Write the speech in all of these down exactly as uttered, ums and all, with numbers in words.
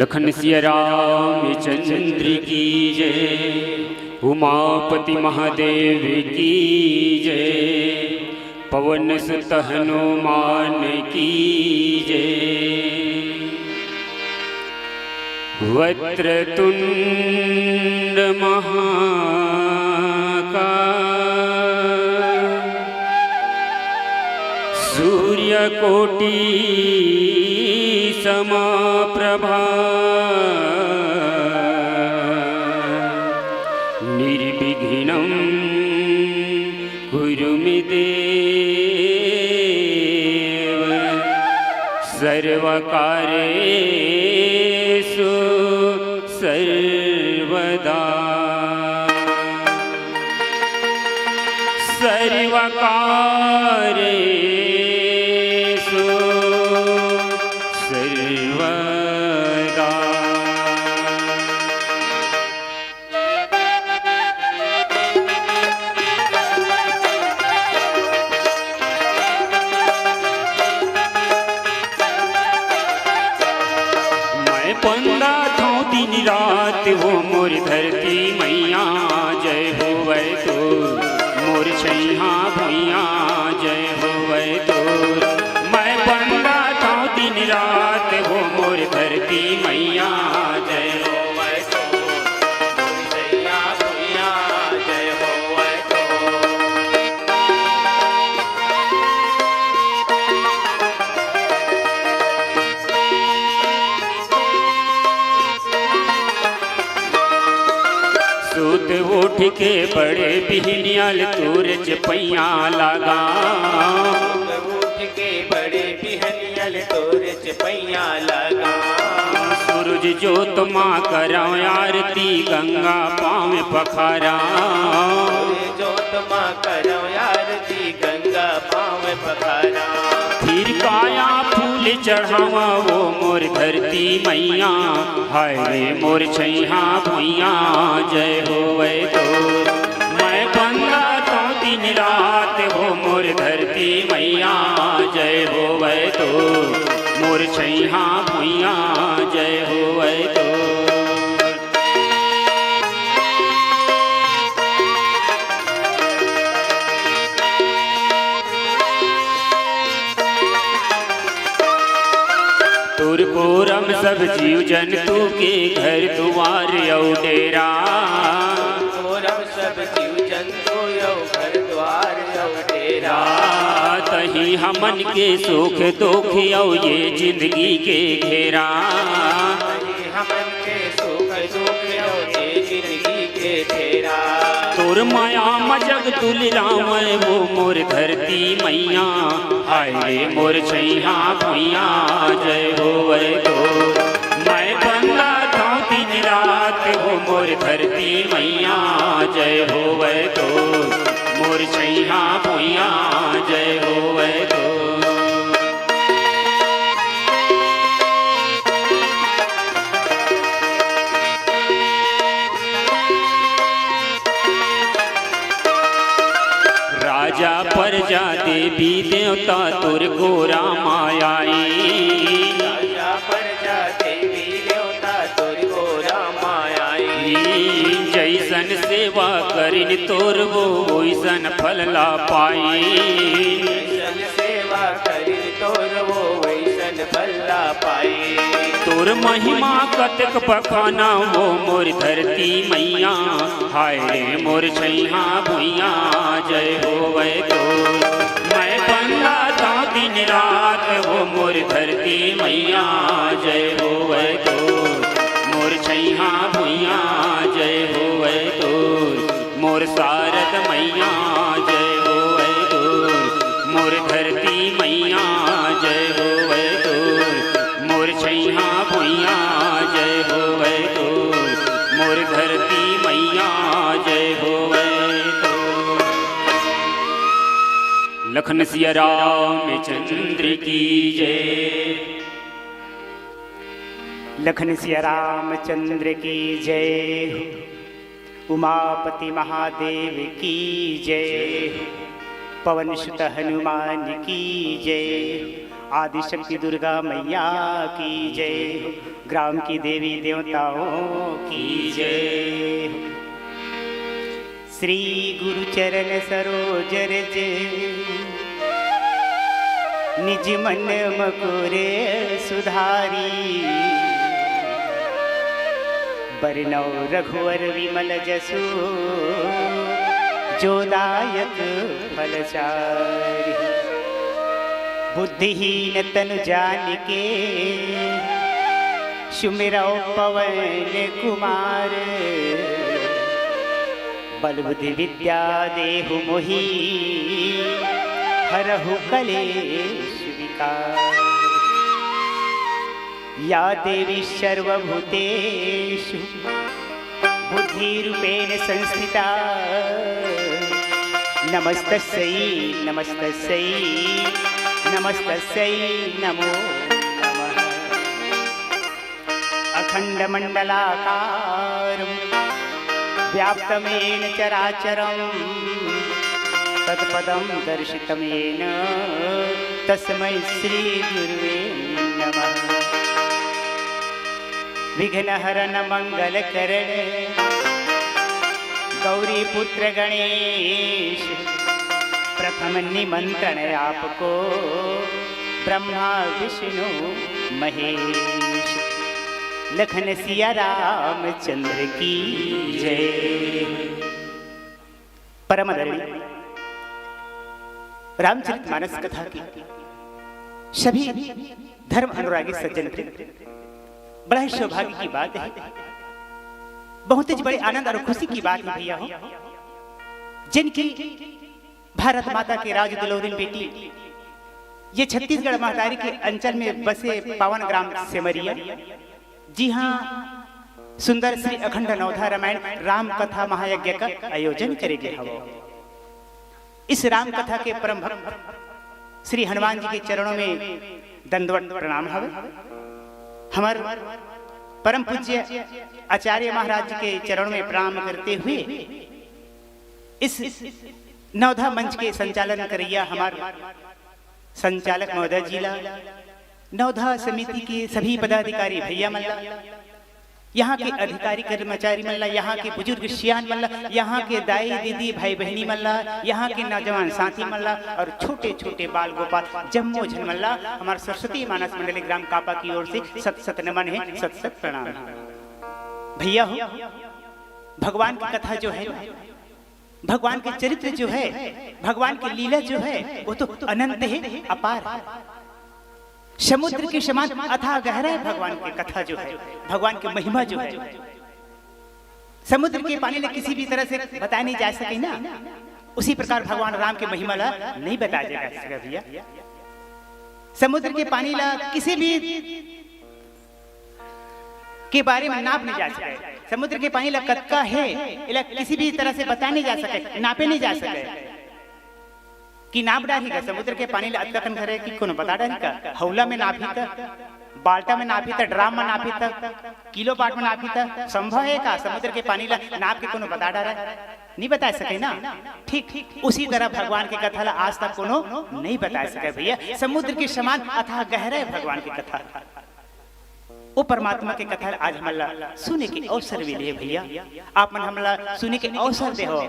लखन सिया रामचंद्र की जय, उमापति महादेव की जय, पवन सुत हनुमान की जय। वक्रतुंड महाकाय सूर्यकोटि समाप्रभा, निर्विघ्नं कुरु मे देव, सर्वकार्येषु सर्वदा। सर्वकार्येषु सर्वदा। मैं बंदा थौं दिन रात हो मोर धरती मैया, जय होवै तोर, मोर छैहा भुइया, जय होवै तोर। मैं बंदा थौं दिन रात हो मोर धरती मैया, जय होवै तोर, मोर छैहा भुइया, जय होवै तोर। सुत उठ के बड़े बिहनिया ले तोर चपैया लागा। सुत उठ के बड़े बिहनिया ले तोर चपैया लागा। सूरज जोत मा करौं आरती गंगा पाँव पखारा। सूरज जोत मा करौं आरती गंगा पाँव पखारा। फिर काया फूल चढ़ावा वो मोर धरती मैया, हाय रे मोर छैहा भुइया, जय होवै तोर। मैं बंदा थौं दिन रात हो मोर धरती मैया, जय होवै तोर, मोर छैहा भुइया, जय होवै तोर। तोर कोरम सब जीव जंतु के घर दुआर अउ डेरा। कोरम सब जीव जंतु अउ घर दुआर अउ डेरा। तहीं हमन के सुख दुख अउ ये जिंदगी के घेरा। तहीं हमन के सुख दुख अउ ये जिंदगी के फेरा। तोर मया म जग दुलरावय वो मोर धरती मैया, हाय रे मोर छैहा भुइया, जय होवै तोर। मैं बंदा थौं दिन रात हो मोर धरती मैया, जय होवै तोर, मोर छैहा भुइया, जय होवै तोर। राजा परजा देवी देवता तोर कोरा म आई। राजा परजा देवी देवता तोर कोरा म आई। जैसन सेवा करिन तोर वो वैसन फल ला पाई। जैसन सेवा करिन तोर वो वैसन फल ला पाई। तोर महिमा कतक बखाना वो मोर धरती मैया, हाय रे मोर छैहा भुइया, जय होवै तोर। मैं बंदा थौं दिन रात हो मोर धरती मैया, जय होवै तोर। मोर छैहा भुइया, जय होवै तोर। मोर शारद मैया, जय होवै तोर। मोर धरती मैया, जय होवै तोर। मोर छैहा भुइया, जय होवै तोर। मोर धरती मैया, जय होवै तोर। लखन सिया रामचंद्र की जय। लखन सिया रामचंद्र की जय हो। उमापति महादेव की जय हो। पवन सुत हनुमान की जय हो। आदिशक्ति दुर्गा मैया की जय हो, ग्राम की देवी देवताओं की जय हो। श्री गुरु चरण सरोज रज, निज मन मकुर सुधारी। बरनौ रघुवर विमल जसु, जो दायक फल चारि। बुद्धिहीन तनु जानिके, सुमिरौ पवन कुमार। बल बुद्धि विद्या देहु मोहि, हरहु कलेश विकार। या देवी सर्वभूतेषु बुद्धिरूपेण संस्थिता, नमस्तस्यै नमस्तस्यै नमस्तस्यै नमो नमः। अखण्डमण्डलाकारं व्याप्तं येन चराचरं, तत्पदं दर्शितं येन, तस्मै श्री गुरुवे नमः। विघ्नहरण मंगल करण गौरी पुत्र गणेश, प्रथम निमंत्रण आपको ब्रह्मा विष्णु महेश। लखन सिया रामचंद्र की जय। परम आदरणीय रामचरित मानस कथा की सभी धर्म अनुरागी सज्जन वृंद, बड़ा ही सौभाग्य की बात है, बहुत ही बड़े आनंद और खुशी की बात है भैया हो, जिनकी भारत माता के राज दुलौरिन बेटी, ये छत्तीसगढ़ महतारी के अंचल में बसे पावन ग्राम सेमरिया, जी हाँ, सुंदर श्री अखंड नवधा रामायण राम कथा महायज्ञ का आयोजन करे गे हवय। इस राम कथा के परम भक्त श्री हनुमान जी के चरणों में दंडवत प्रणाम हवे। हमर परम पूज्य आचार्य महाराज जी के चरणों में प्रणाम करते हुए इस नवधा मंच के संचालन करैया हमर संचालक महोदय जी ला, नवधा समिति के सभी पदाधिकारी भैया मन ला, यहाँ के अधिकारी कर्मचारी मन ला, यहाँ के बुजुर्ग सियान मन ला, यहाँ के दाई दीदी भाई बहिनी मन ला, यहाँ के नौजवान साथी मन ला और छोटे छोटे बाल गोपाल जम्मो झन मन ला हमर सरस्वती मानस मंडली ग्राम कापा की ओर से सत सत नमन है, सत सत प्रणाम है। भैया हो, भगवान की कथा जो है ना, भगवान के चरित्र जो है, भगवान की लीला जो है, वो तो अनंत है, अपार है। समुद्र के समान अथाह गहरा है भगवान की कथा जो है, भगवान की महिमा जो है। समुद्र के पानी ला किसी भी तरह से बताया नहीं जा सके ना, उसी प्रकार भगवान राम की महिमा ला नहीं बताया जा सके भैया। समुद्र के पानी ला किसी भी के बारे में नाप नहीं जा सके। समुद्र के पानी ला कतका है, एला किसी भी तरह से बता नहीं जा सके, नापे नहीं जा सके। कि नाप डारही का समुद्र के पानी ला अतका कन घरे कि कोनो बता डारही का? हौला में नापही त, बाल्टा में नापही त, ड्राम में नापही त, किलो बाट में नापही त, संभव है का समुद्र के पानी ला नाप के कोनो बता डारे? नहीं बता सके ना। ठीक, ठीक उसी तरह भगवान की कथा ला आज तक कोनो नहीं बता सके भैया। समुद्र के समान अथाह गहरा है भगवान की कथा। वो परमात्मा के कथा आज हमन ला सुने के अवसर मिले हे भैया, आप मन हमला सुने के अवसर दे हो,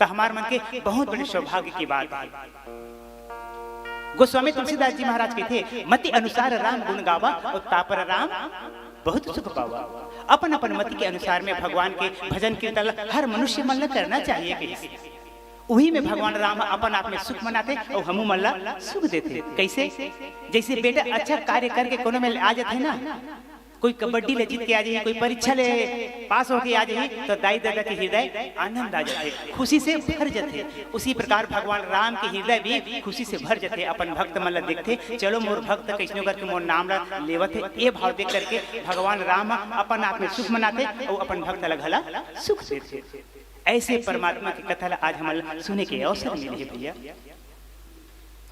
त हमार मन के बहुत बड़े सौभाग्य की बात है। गोस्वामी तुलसीदास जी महाराज कहते, "मति अनुसार राम गुण गावा, और तापर राम बहुत सुख पावा।" अपन अपन मति के अनुसार में भगवान के भजन कीर्तन ला हर मनुष्य मन ला करना चाहिए कहिस। उही में भगवान राम ह अपन आप में सुख मनाथे अउ हमू मन ला सुख देथे। कैसे? जैसे बेटा अच्छा कार्य करके कोनो में आ जाथे ना, कोई कबड्डी ले जीत के आ जाही, कोई परीक्षा ले पास होके आ जाही, तो दाई ददा के हृदय आनंद आ जाथे, खुशी से भर जाथे। उसी प्रकार भगवान राम के हृदय भी खुशी से भर जाथे। अपन भक्त मन ला देखथे, चलो मोर भक्त कैसनो करके मोर नाम ला लेवत हे, ये भाव देख करके भगवान राम ह अपन आप में सुख मनाथे अउ अपन भक्त ला घला सुख देथे। ऐसे परमात्मा की कथा ला आज हमन ला सुने के अवसर मिले हे भैया।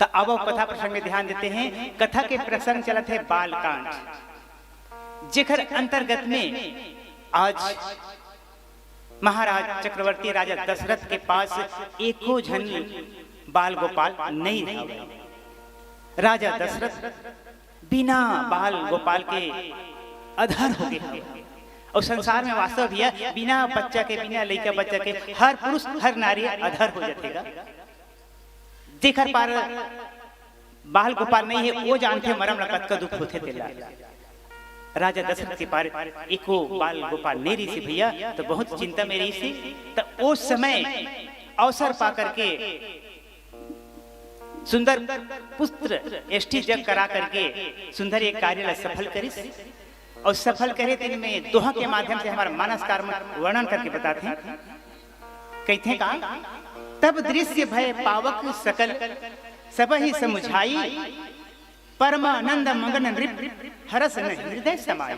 त आवो कथा प्रसंग में ध्यान देते हैं। कथा के प्रसंग चलत है बालकांड, जेकर अंतर्गत में आज महाराज चक्रवर्ती राजा दशरथ के पास एको झन बाल गोपाल नहीं हवय। राजा दशरथ बिना बाल गोपाल के अधर हो गए हवय। अउ संसार में वास्तव भैया, बिना बच्चा के, बिना लइका बच्चा के हर पुरुष, हर नारी अधर हो जाथे गा। जेकर पार बाल गोपाल नहीं है, वो जानथे मरम ला कतका दुख होथे तेला। राजा दशरथ के पार एको बाल गोपाल नहीं रहिस भैया, तो बहुत चिंता में रहिस। तो ओ समय अवसर पा करके सुंदर पुत्र एष्टि यज्ञ करा करके सुंदर ये कार्य ला सफल करिस। अउ सफल करे तेन में दोहा के माध्यम से हमर मानस कार्य में वर्णन करके बताथे। कहिथे का, तब दृश्य भय पावक सकल सबहि समुझाई, परमानंद मगन नृप हरस न हृदय समाई।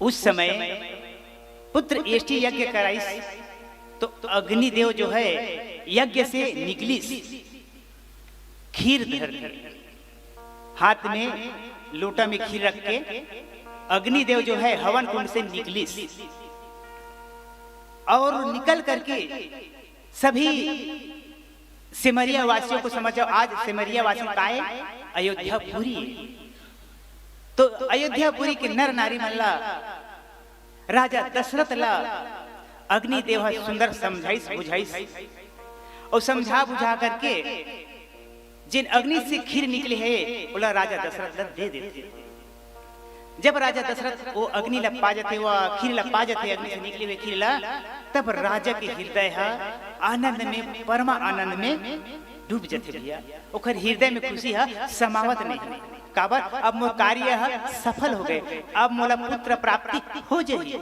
उस समय पुत्र एष्टि यज्ञ कराइस, तो अग्निदेव जो है यज्ञ से निकलिस, खीर धर के, हाथ में लोटा में खीर रख के अग्निदेव जो है हवन कुंड से निकलिस और निकल करके सभी सिमरिया वासियों को समझ जाओ, आज सिमरिया वासी काय? अयोध्यापुरी। तो अयोध्यापुरी के नर नारी मन ला राजा दशरथ ला अग्निदेव ह सुंदर समझाइस बुझाइस, और समझा बुझा करके जेन अग्नि से खीर निकले हे, ओला राजा दशरथ ला दे देथे। जब राजा दशरथ वो अग्नि ला पा जाथे, वो खीर ला पा जाथे, अग्नि से निकले हुए खीर ला, तब राजा के हृदय ह आनंद में, परमा आनंद में डूब जाथे भैया। ओकर हृदय में खुशी ह समावत नहीं। काबर? अब मोर कार्य ह सफल हो गए, अब मोला पुत्र प्राप्ति हो जाही।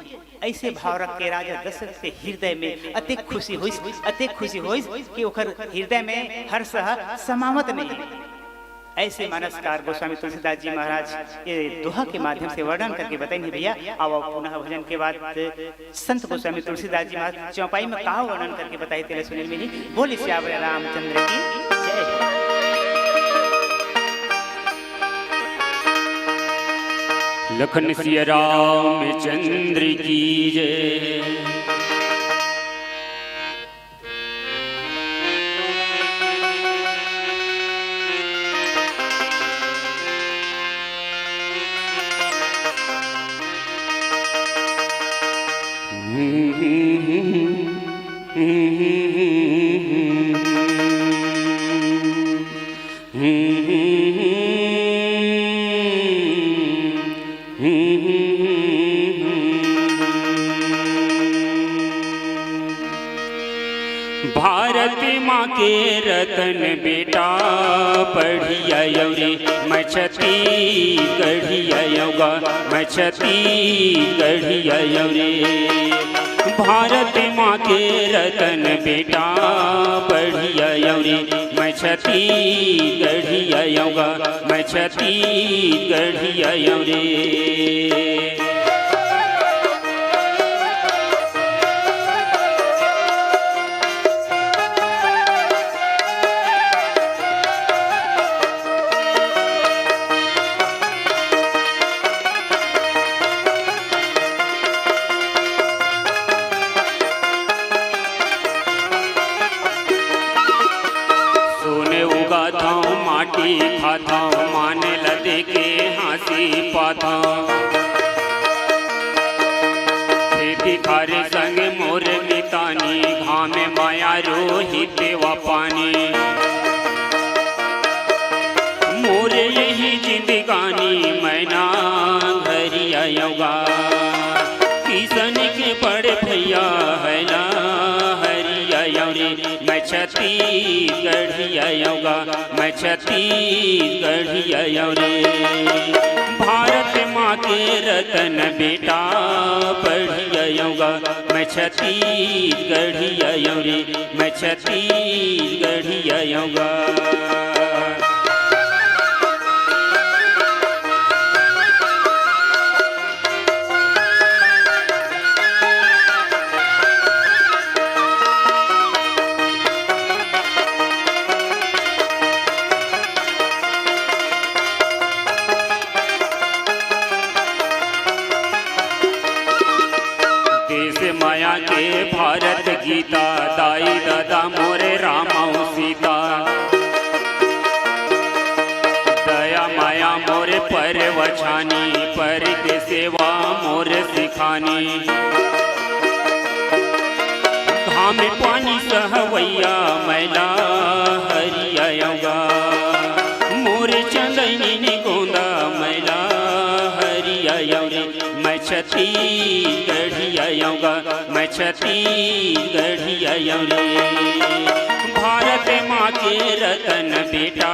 ऐसे भाव रख के राजा दशरथ के हृदय में अतेक खुशी होइस, अतेक खुशी होइस कि ओकर हृदय में हर्ष ह समावत नहीं। ऐसे मानस कार गोस्वामी तुलसीदास जी महाराज ये दोहा के माध्यम से वर्णन करके बताइन हे भैया। अब पुनः भजन के बाद संत गोस्वामी तुलसीदास जी महाराज चौपाई में का वर्णन करके बताए तेला सुने मिली। बोल सियावर रामचंद्र की जय। लखन सिया रामचंद्र की जय। भारत माँ के रतन बेटा पढ़िया यौ रे, मैं छत्तीसगढ़िया यौ गा, मैं छत्तीसगढ़िया यौ रे। भारत माँ के रतन बेटा पढ़िया यौ रे, मैं छत्तीसगढ़िया यौ गा, मैं छत्तीसगढ़िया यौ रे। सोने उगाथंव, माटी खाथंव, माने ल देके हाँसी पाथंव। खेती खारी संग मोर मितानी, घामे माया रोहित देवा पानी। मोर यही जिंदगानी, मैं ना घरिया यौ गा। किसन के बड़े भैया है ना हरिया यौ रे, मैं छत्तीसगढ़िया यौ गा, मैं छत्तीसगढ़िया यौ रे। भारत माँ के रतन बेटा पढ़िया यौ गा, मैं छत्तीसगढ़िया यौ रे, मैं छत्तीसगढ़िया यौ गा। देश माया के भारत गीता, दाई ददा मोरे राम अउ सीता। घाम पानी सहवैया मैला हरियाऊंगा, मोर चंदैनी गोंदा मैला हरियाऊं रे। मैं छत्तीसगढ़ियाऊंगा, मैं छत्तीसगढ़ियाऊं रे। भारत माँ के रतन बेटा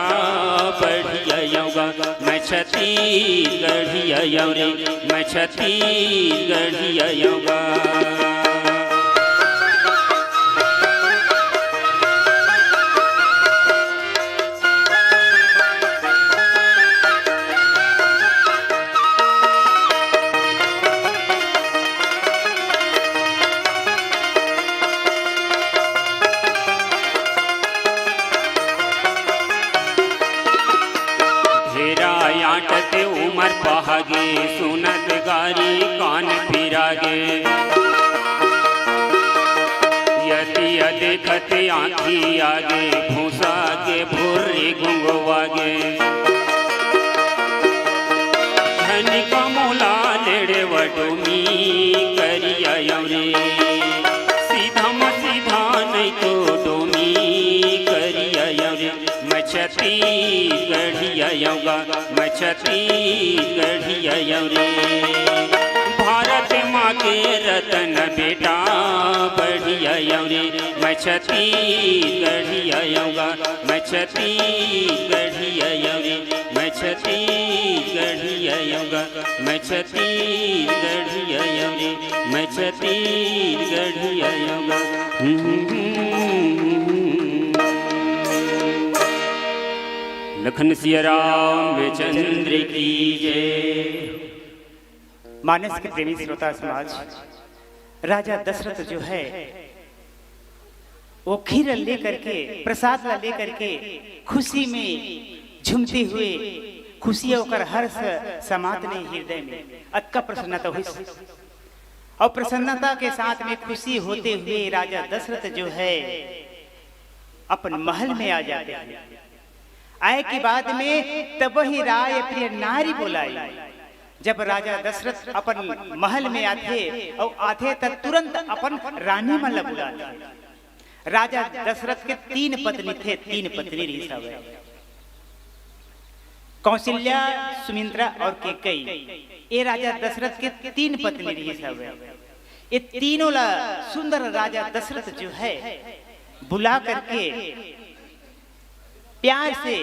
बढ़ियाऊंगा, मैं छत्तीसगढ़ियाऊं रे, मैं छत्तीसगढ़ियाऊंगा। ढेरा आंटत उमर पहागे, सुनत गारी कान पिरागे। यतिया देखत आँखी आगे, भूसा के भुर्री गुंगवागे। झनिका मोला लेड़े व डोमी करियाऊं रे, सीधा म सीधा नहीं तो डोमी करियाऊं रे। मैं छत्तीसगढ़ियाऊंगा, मैं छत्तीसगढ़ियाऊं रे। भारत माँ के रतन बेटा बढ़ियाऊं रे, मैं छत्तीसगढ़ियाऊंगा, मैं छत्तीसगढ़ियाऊं रे, मैं छत्तीसगढ़ियाऊंगा, मैं छत्तीसगढ़ियाऊं रे, मैं छत्तीसगढ़ियाऊंगा। लखन सिया रामचंद्र की जय। मानस के प्रेमी श्रोता समाज, राजा दशरथ जो है, वो खीर लेकर के, प्रसाद ला लेकर के खुशी में झूमते हुए, खुशी ओकर हर्ष समात नहीं हृदय में, अतका प्रसन्नता हुई। और प्रसन्नता के साथ में खुशी होते हुए राजा दशरथ जो है, अपन महल में आ जाते हैं। आए के बाद में तब ही राय प्रिय नारी बोलाई। जब राजा दशरथ अपन महल में आथे और आथे, त तुरंत अपन रानी मन ला बुलाथे। राजा दशरथ के तीन पत्नी थे, तीन पत्नी रहिस हवय, कौशल्या, सुमित्रा और कैकेयी। ये राजा दशरथ के तीन पत्नी रहिस हवय। ये तीनों ला सुंदर राजा दशरथ जो है, बुला करके प्यार से,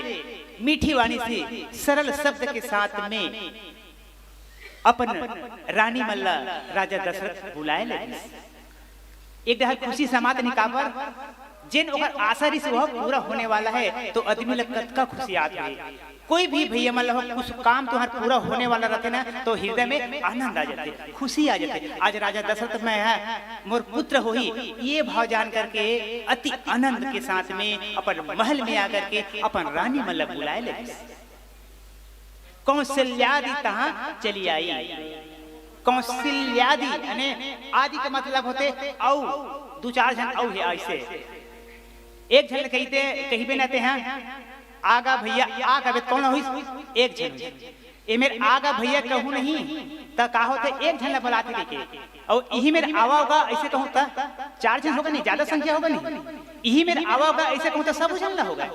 मीठी वाणी से, सरल शब्द के साथ में अपन रानी मन ला राजा दशरथ बुलाए लगिस। एक डहर खुशी समात नहीं काबर, जेन ओकर आशा रिहिस वह पूरा होने वाला है, तो आदमी ला कतका खुशी आत होही। कोई भी भैया मन ला हो, कुछ काम तुहार पूरा होने वाला रहते ना, तो हृदय में आनंद आ जाते, खुशी आ जाते। आज राजा दशरथ मैं है, मोर पुत्र होही, ये भाव जान करके अति आनंद के साथ में अपन महल में आकर के अपन रानी मन ला बुलाए लगिस। कौशल्यादि तहाँ चली आई। कौशल्यादि यानी आदि का मतलब होते अउ, दू चार झन अउ हे ऐसे। एक झन कहिते, कहिबे न ते हैं, आगा भैया, आ कबे त कौन होइस? एक झन होइस। ए मेर आगा भैया कहूँ नहीं, त का होते एक झन ला बलाते देखे। अउ इही मेर आवा होगा ऐसे कहूँ त चार झन होगा नहीं, ज्यादा संख्या होगा नहीं। इही मेर आवा होगा ऐसे कहूँ त सब झन ला होगा।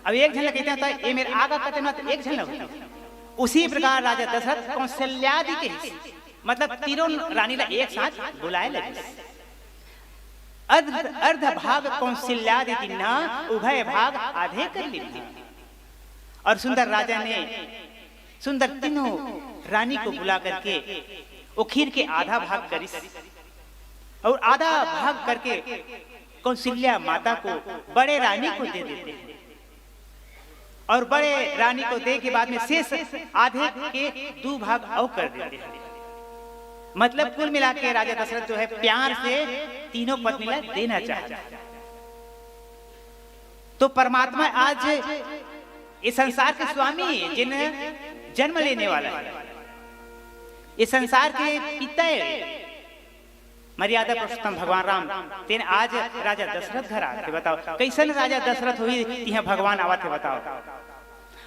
अब एक झन ला कहते हैं त ए मेर आगा कहते ना त एक झन ला होगा। उसी प्रकार राजा दशरथ कौशल्यादि के, मतलब तीनों रानी ला एक साथ बुलाए लगिस। अर्ध, अर्ध भाग कौशल्यादि दीन्हा, उभय भाग आधे कर लीन्हा। और सुंदर राजा ने सुंदर तीनों रानी को बुला करके वो खीर के आधा भाग करिस और आधा भाग करके कौशल्या माता को, बड़े रानी को दे देते हैं। और बड़े रानी को दे के बाद में शेष आधे के दू भाग अउ कर देते हैं। मतलब कुल मिला के राजा दशरथ जो है प्यार से तीनों पत्नी ला देना चाहता है। तो परमात्मा आज ये संसार के स्वामी है, जिन जन्म लेने वाला है, ये संसार के पिता है, मर्यादा पुरुषोत्तम भगवान राम, तेन आज राजा दशरथ घर आथे। बताओ, कैसन राजा दशरथ होही, तिहां भगवान आवत हे, बताओ।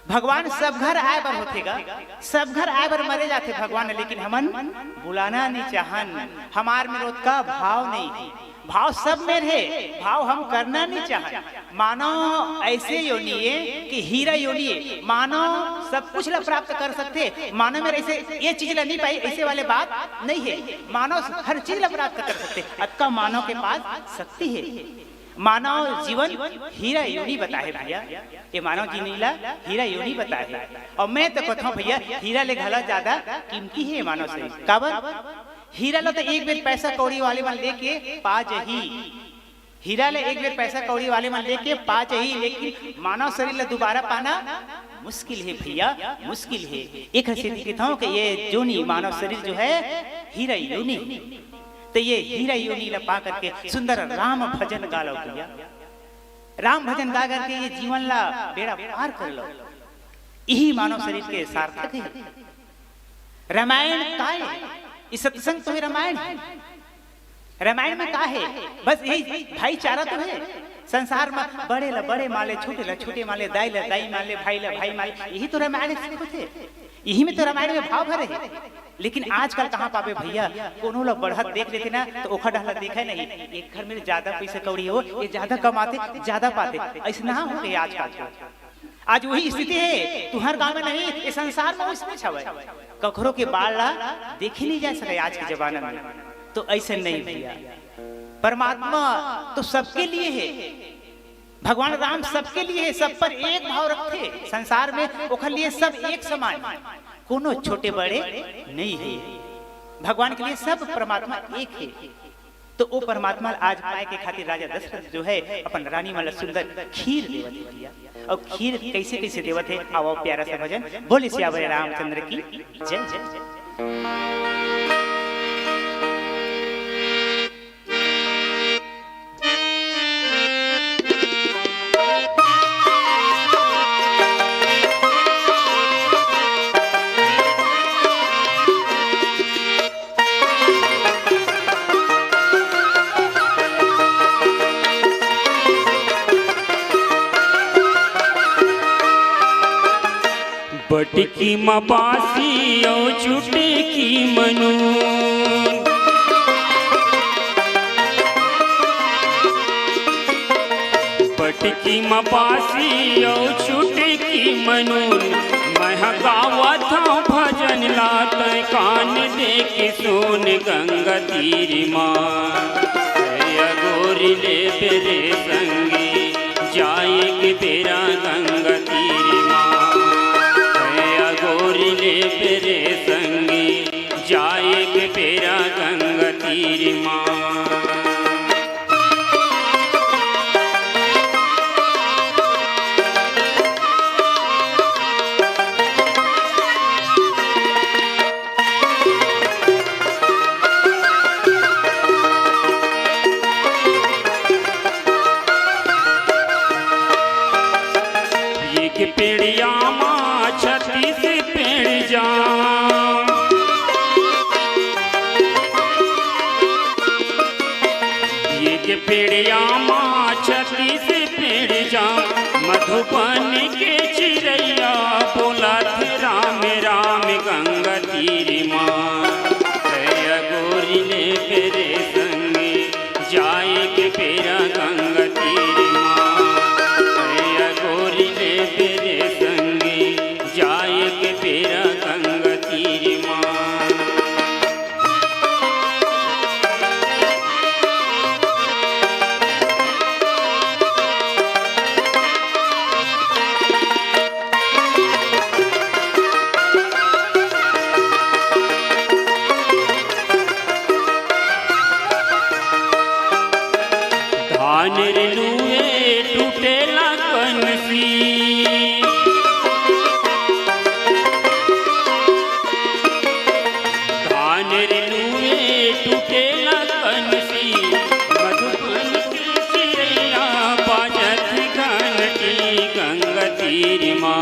भगवान सब घर आए बर होथे गा, सब घर आए बर मरे जाथे भगवान, लेकिन हमन बुलाना नहीं चाहन। हमार में ओतका भाव नहीं हे। भाव सब में रहे, भाव हम करना नहीं चाहन। मानव ऐसे योनि ये कि हीरा योनि ये, मानव सब कुछ ला प्राप्त कर सकथे। मानव में ऐसे ये चीज ला नहीं पाई, ऐसे वाले बात नहीं हे। मानव हर चीज ला प्राप्त कर सकथे, अतका मानव के पास शक्ति हे। मानव जीवन हीरा योनि बताहे भैया, ये मानव जीवन ला हीरा योनि बताहे। और मैं तो कहता हूँ भैया, हीरा ले घला ज्यादा कीमती हे मानव शरीर। काबर? हीरा ला तो एक बेर पैसा कौड़ी वाले मन लेके पा जही, हीरा ले एक बेर पैसा कौड़ी वाले मन लेके पा जही, लेकिन मानव शरीर ला दोबारा पाना मुश्किल हे भैया, मुश्किल हे। एक सेती कहता हूँ कि ये जोनी मानव शरीर जो है हीरा योनि, तो ये हीरा योनि ला पा करके सुंदर राम भजन गा लो भैया। राम भजन गा करके ये जीवन ला बेड़ा पार कर लो। यही मानव शरीर के सार्थक हे। रामायण का हे? ये सत्संग तो हे, रामायण हे। रामायण में का हे? बस यही भाईचारा तो हे। संसार में बड़े ला बड़े माले, छोटे ला छोटे माले, दाई ला दाई माले, भाई ला भाई माले, यही तो रामायण से होथे। यही में तो रामायण में भाव भरे हे। लेकिन आजकल कहाँ पाबे भैया, कोनो ला बढ़त देख लेथे ना, तो ओखर डहर ला देखे नहीं। एक घर में ज्यादा पैसा कौड़ी हो, ये ज्यादा कमाथे, ज्यादा पाथे, ऐसना हो गए आजकल तो। आज वही स्थिति हे, तुहर गांव में नहीं, ये संसार में वइसने हवय। कखरो के बाल ला देखे नहीं जा सके आज के जमाना में। तो ऐसे नहीं भैया, परमात्मा तो सबके लिए हे। भगवान राम सबके लिए हे, सब पर एक भाव रखथे। संसार में ओखर लिए सब एक समान हे, कोनो छोटे बड़े नहीं हे। भगवान के लिए सब परमात्मा एक हे। तो वो परमात्मा ला आज पाए के खातिर राजा दशरथ जो है अपन रानी मन ला सुंदर खीर देवत हे भैया। और खीर कैसे कैसे देवत हे, आओ प्यारा सा भजन। बोले सियावर रामचंद्र की जय जय। बटकी म बासी अउ चुटकी म नून। बटकी म बासी अउ चुटकी म नून। मैं ह गावत हंव भजन ला तैं कान दे के सुन गंगा तीर म। अगोरी ले बेरे संगी जाए के बेरा गंगा तीर मा। अगोरी ले बेरे संगी जाए के बेरा गंगा तीर मा। एक पेड़िया मा छत्तीस पेड़ जाम, एक पेड़िया मा छत्तीस पेड़ जाम, मधुबन के चिरैया बोलत राम राम गंगा तीर मा। अगोरी ले बेरे संगी जाए के बेरा गंगा तीर मा। अगोरी ले बेरे संगी जाए के बेरा गंगा तीर मा। धान रे लुए टूटेला कनसी, धान रे लुए टूटेला कनसी, मधुबन के चिरैया बाजत घंटी गंगा तीर मा।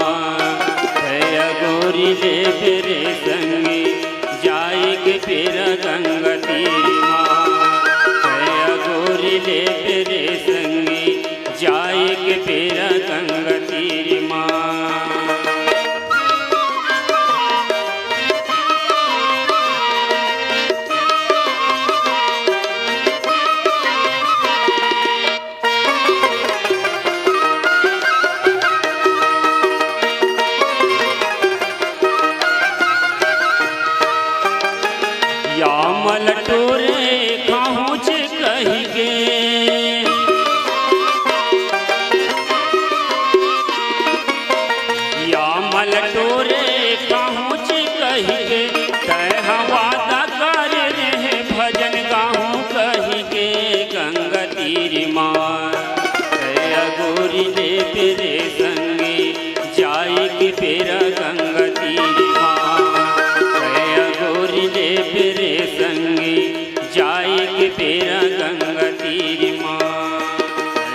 अगोरी ले बेरे संगी जाए के बेरा गंगा तीर मा। अगोरी ले बेरे संगी जाए के बेरा गंगा तीर मा। पेरे संगी जाई के पेरा गंगा तीर मा। कया गोरी ले पेरे संगी जाई के पेरा गंगा तीर मा।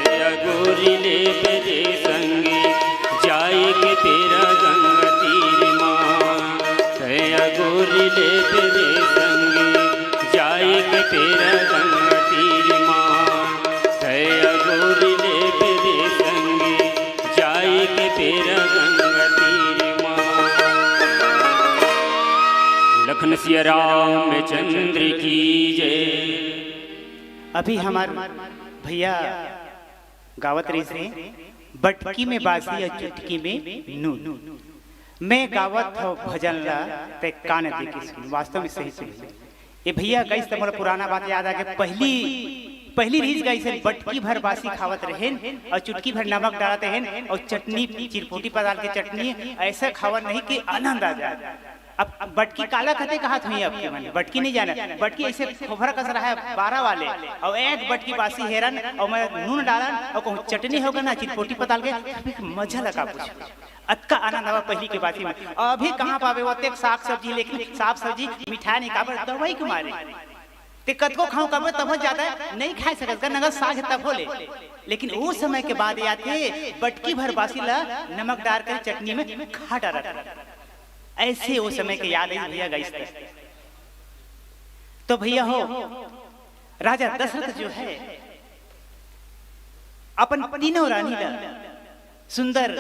कया गोरी ले पेरे संगी जाई के पेरा गंगा तीर मा। कया गोरी ले पेरे संगी जाई के पेरा गंगा तीर मा। कया गोरी ले पेरे संगी जाई के पेरा गंगा तीर मा। लखन सिया रामचंद्र की जय। अभी हमार भैया गावत रहिस हे, बटकी में बासी अउ चुटकी में नून। मैं गावत हव भजन ला, ते कान दे के सुन। वास्तव में सही सुन। ये भैया गाइस त मोला पुराना बात याद आ गया। पहली, पहली रीत गाइस हे, बटकी भर बासी खावत रहेन अउ चुटकी भर नमक डालत रहेन अउ चटनी, चिरपोटी पताल के चटनी, ऐसा खावन नहीं कि आनंद आ जाए। अब बटकी काला कथे कहत हुई आपके मन, बटकी नहीं जाना, बटकी ऐसे खोपरा कस रहा है बारह वाले, अउ एक बटकी बासी हेरन अउ मैं नून डालन अउ कहूँ चटनी होगा ना, चिरपोटी पताल के, मजा लगा कुछ। अतका आनंद आवा पहिली के बासी में। अभी कहाँ पावे वो तेक साग सब्जी, लेकिन साग सब्जी मिठाई नहीं, काबर दवाई के मारे। ते कतको खाऊं कबे तभो ज्यादा नहीं खाए सकत का, नगर साग तभो ले। लेकिन वो समय के बात याद हे, बटकी भर बासी ला नमक डाल कर चटनी में खा डाला था। ऐसे वो समय के याद है भैया गाइस। तो भैया हो, राजा दशरथ जो है अपन तीनों रानी ला सुंदर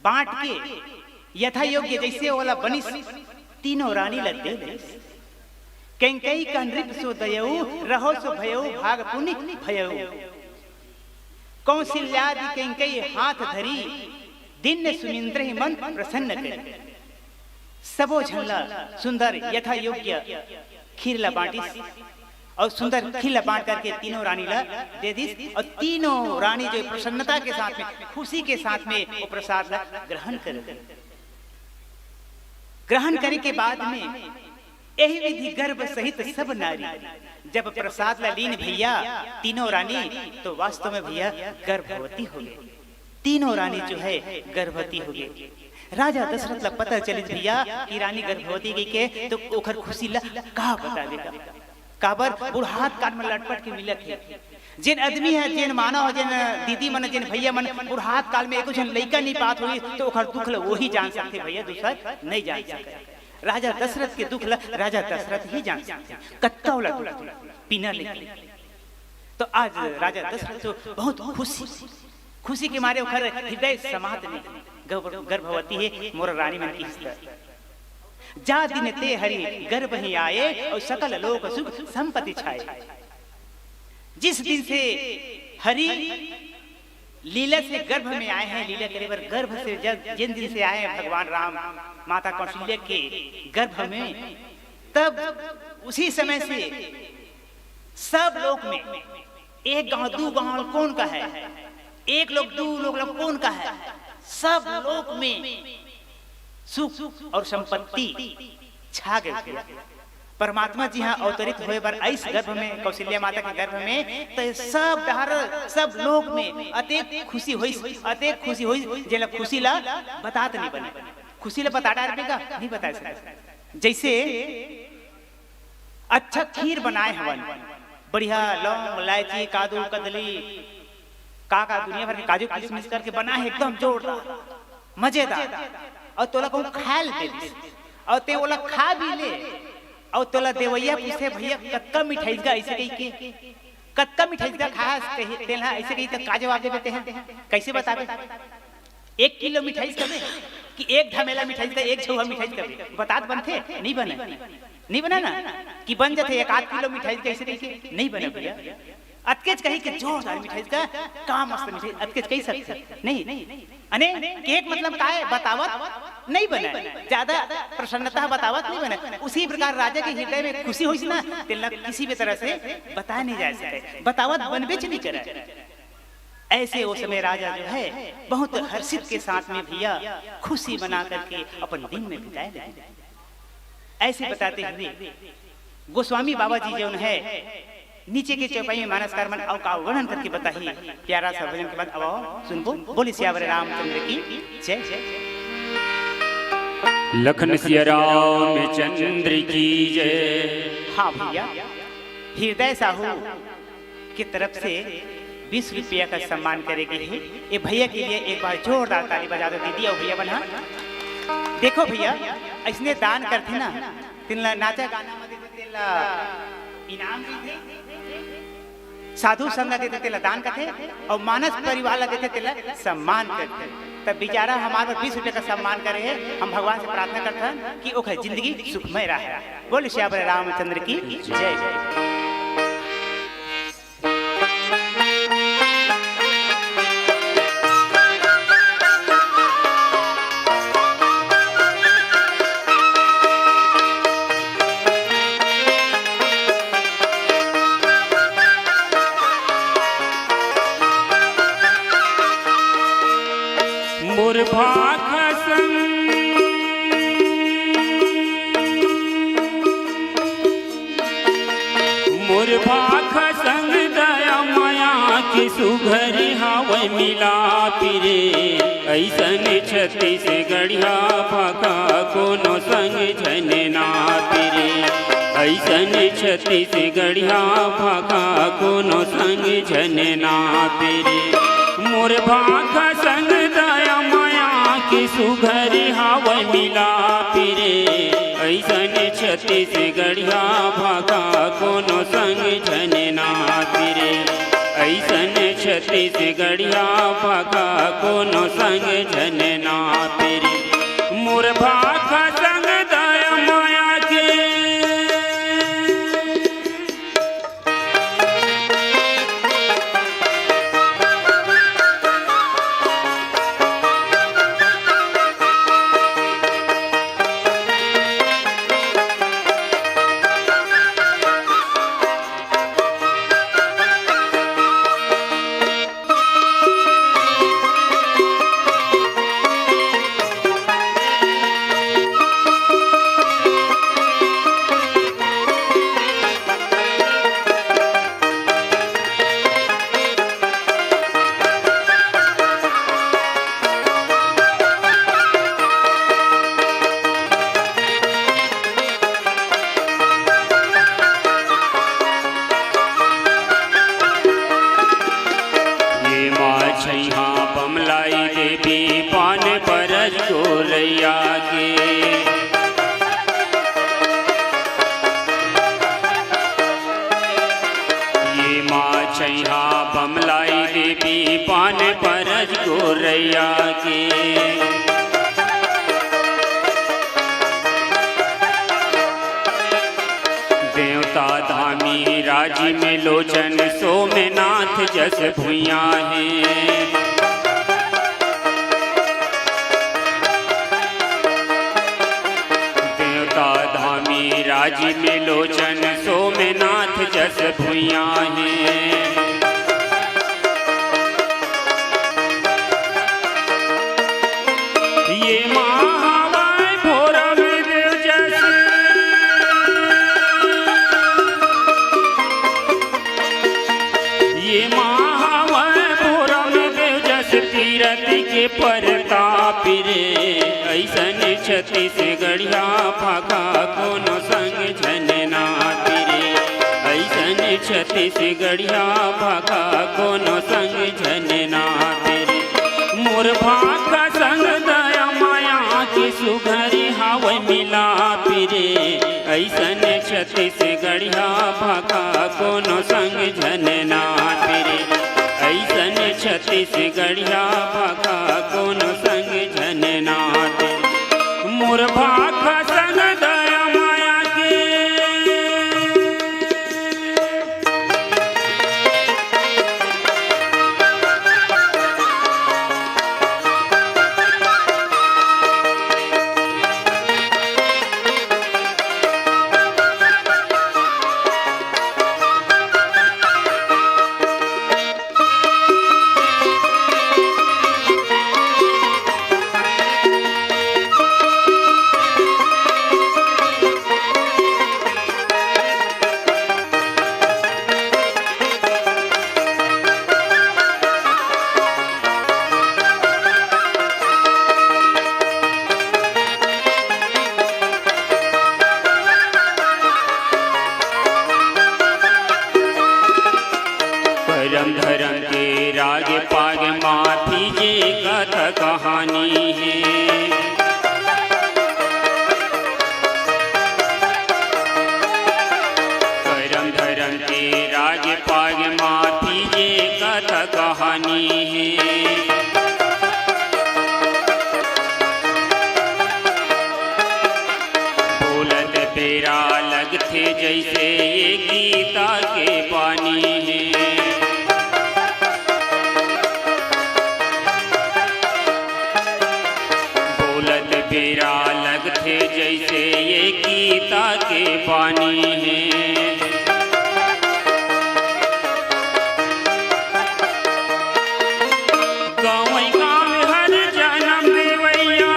बांट के यथा योग्य जैसे ओला बनिस तीनों रानी ला दे दिस। कैंकई कह नृप सो दयऊ, रहो सो भयऊ, भाग पुनि भयऊ। कौशल्यादि कैंकई हाथ धरी, दीन सुमिंद्र ही मन प्रसन्न करी। सबो झन ला सुंदर यथा योग्य खीर ला बांटिस अउ सुंदर खीर ला बांट करके तीनों रानी ला दे दिस अउ तीनों रानी जो प्रसन्नता के साथ में, खुशी के साथ में वो प्रसाद ला ग्रहण कर ली। ग्रहण करे के बाद में यही विधि गर्भ सहित सब नारी जब प्रसाद ला लीन भैया तीनों रानी, तो वास्तव में भैया गर्भवती हो गई। तीनों रानी जो है गर्भवती हो गई। राजा दशरथ ला पता चलिस भैया कि रानी गर्भवती गई के, तो ओखर खुशी ला का बता देगा। काबर बुढ़ात काल में लटपट के मिलत हे। जेन आदमी है, जेन मानव है, जेन दीदी मन, जेन भैया मन बुढ़ात काल में एको झन लइका नहीं पात होही, तो ओखर दुख ल वही जान सकथे भैया, दूसर नहीं जान सकथे। राजा दशरथ के दुख ल राजा दशरथ ही जान सकथे। कत्ता ओला दुख, बिना लेके। तो आज राजा दशरथ तो बहुत खुशी, खुशी के मारे ओखर हृदय समात नहीं। गर्भ-, गर्भवती है मोर रानी मन की स्तर। जा दिन ते हरि गर्भ ही आए और सकल लोक सुख संपत्ति छाए। जिस दिन से हरि लीला से गर्भ में आए हैं, लीला करे बर गर्भ से जब, जिन दिन से आए हैं भगवान राम, माता कौशल्या के गर्भ में, तब उसी समय से सब लोक में एक गांव, दू गांव कौन का है, एक लोक, दू लोक, लोक कौन का है, सब लोक में सुख और संपत्ति छा गए भैया। परमात्मा जी हाँ अवतरित होए बर आइस गर्भ में, कौशल्या माता के गर्भ में, तो सब डहर, सब लोक में अतेक खुशी होइस, अतेक खुशी होइस, जेला खुशी ला बतात नहीं बने। खुशी ला बता डारबे का, नहीं बता सकत। जैसे अच्छा खीर बनाए हवन, बढ़िया लौंग, इलायची, काजू, कदली, का का दुनिया भर के काजू किशमिश करके बना है, एकदम जोरदार, मजेदार। और तोला कहूँ खाए ल दे दिस, और ते ओला खा भी ले, और तोला देवैया पूछे, "भैया, कतका मिठाई का?" ऐसे कही के, "कतका मिठाई का खास?" कही, तेला ऐसे कही तो का जवाब देबे तेहा? कैसे बताबे? एक किलो मिठाई कबे कि एक ढमेला मिठाई का, एक झौहा मिठाई कबे? बतात बनथे? नहीं बने। नहीं बना ना कि बन जाथे एक आध किलो मिठाई कैसे कही के? नहीं बने भैया। अतकेच कही के जोरदार मिठाई का, का मस्त मिठाई, अतकेच कही सकथे? नहीं। अने केक मतलब का है? बतावत नहीं बने, ज्यादा प्रसन्नता बतावत नहीं बने। उसी प्रकार राजा के हृदय में खुशी होइस ना, तेला किसी भी तरह से बताया नहीं जा सके, बतावत बनबेच नहीं करे। ऐसे वो समय राजा जो है बहुत हर्षित के साथ में भैया खुशी मना करके अपन दिन में बिताए लगे। ऐसे बताते हुए गोस्वामी बाबा जी जो है नीचे के चौपाई में मानसकार मन अउ का वर्णन करके बताही। प्यारा सा भजन के बाद अब सुनबो। बोले सियावर रामचंद्र की जय। लखन सिया रामचंद्र की जय। हाँ भैया, हृदय साहू के तरफ से बीस रुपया का सम्मान करे गे हे। ये भैया के लिए एक बार जोरदार ताली बजा दो दीदी अउ भैया मन हा। देखो भैया, अइसने दान करथे ना, तेन ला नाचा गाना म देथे, तेन ला इनाम देथे, साधु संग ला देथे, तेन ला दान करथे, अउ मानस परिवार ला देथे, तेन ला सम्मान करथे। तब बेचारा हमार बर बीस रुपया का सम्मान करे हे। हम भगवान से प्रार्थना करथन कि ओखर जिंदगी सुखमय रहे। बोल सियावर रामचंद्र की जय। मोर भाखा संग, मोर भाखा संग दया मया के सुघर हावय मिलापी रे। अइसन छत्तीसगढ़िया भाखा कोनो संग झन नापी रे। अइसन छत्तीसगढ़िया भाखा कोनो संग झन नापी रे। मोर भाखा संग दया मया के सुघर हावय मिलापी रे। अइसन छत्तीसगढ़िया भाखा कोनो संग झन नापी रे। अइसन छत्तीसगढ़िया भाखा कोनो संग झन नापी रे। मोर भाखा संग दया मया के ये माँ छैहा बमलाई देवी पान परज गोरैया के। ये माँ छैहा बमलाई देवी पान परज गोरैया के। देवता धामी राजी में लोचन सोमनाथ जस भुइयां हे। देवता धामी राजी में लोचन सोमनाथ जस भुइयां हे। ये माँ हवय भोरा में देव जस, ये माँ हवय भोरा में देव जस तीरथ के परताप रे। अइसन छत्तीसगढ़िया भाखा कोनो संग झन नापी रे। अइसन छत्तीसगढ़िया भाखा कोनो संग झन नापी रे। मोर भाखा संग दया मया के सुघर हावय मिलापी रे। अइसन छत्तीसगढ़िया भाखा कोनो संग झन नापी रे। अइसन छत्तीसगढ़िया भाखा कोनो संग झन नापी रे। मोर भाखा संग दया मया के कहानी हे। करम धरम के राग पाग माफी ये कथा कहानी हे। बोलत बेरा लगथे जैसे ये गीता के पानी हे। बोलत बेरा लगथे जैसे ये गीता के पानी हे। गंवई गाँव हर जनम देवैया,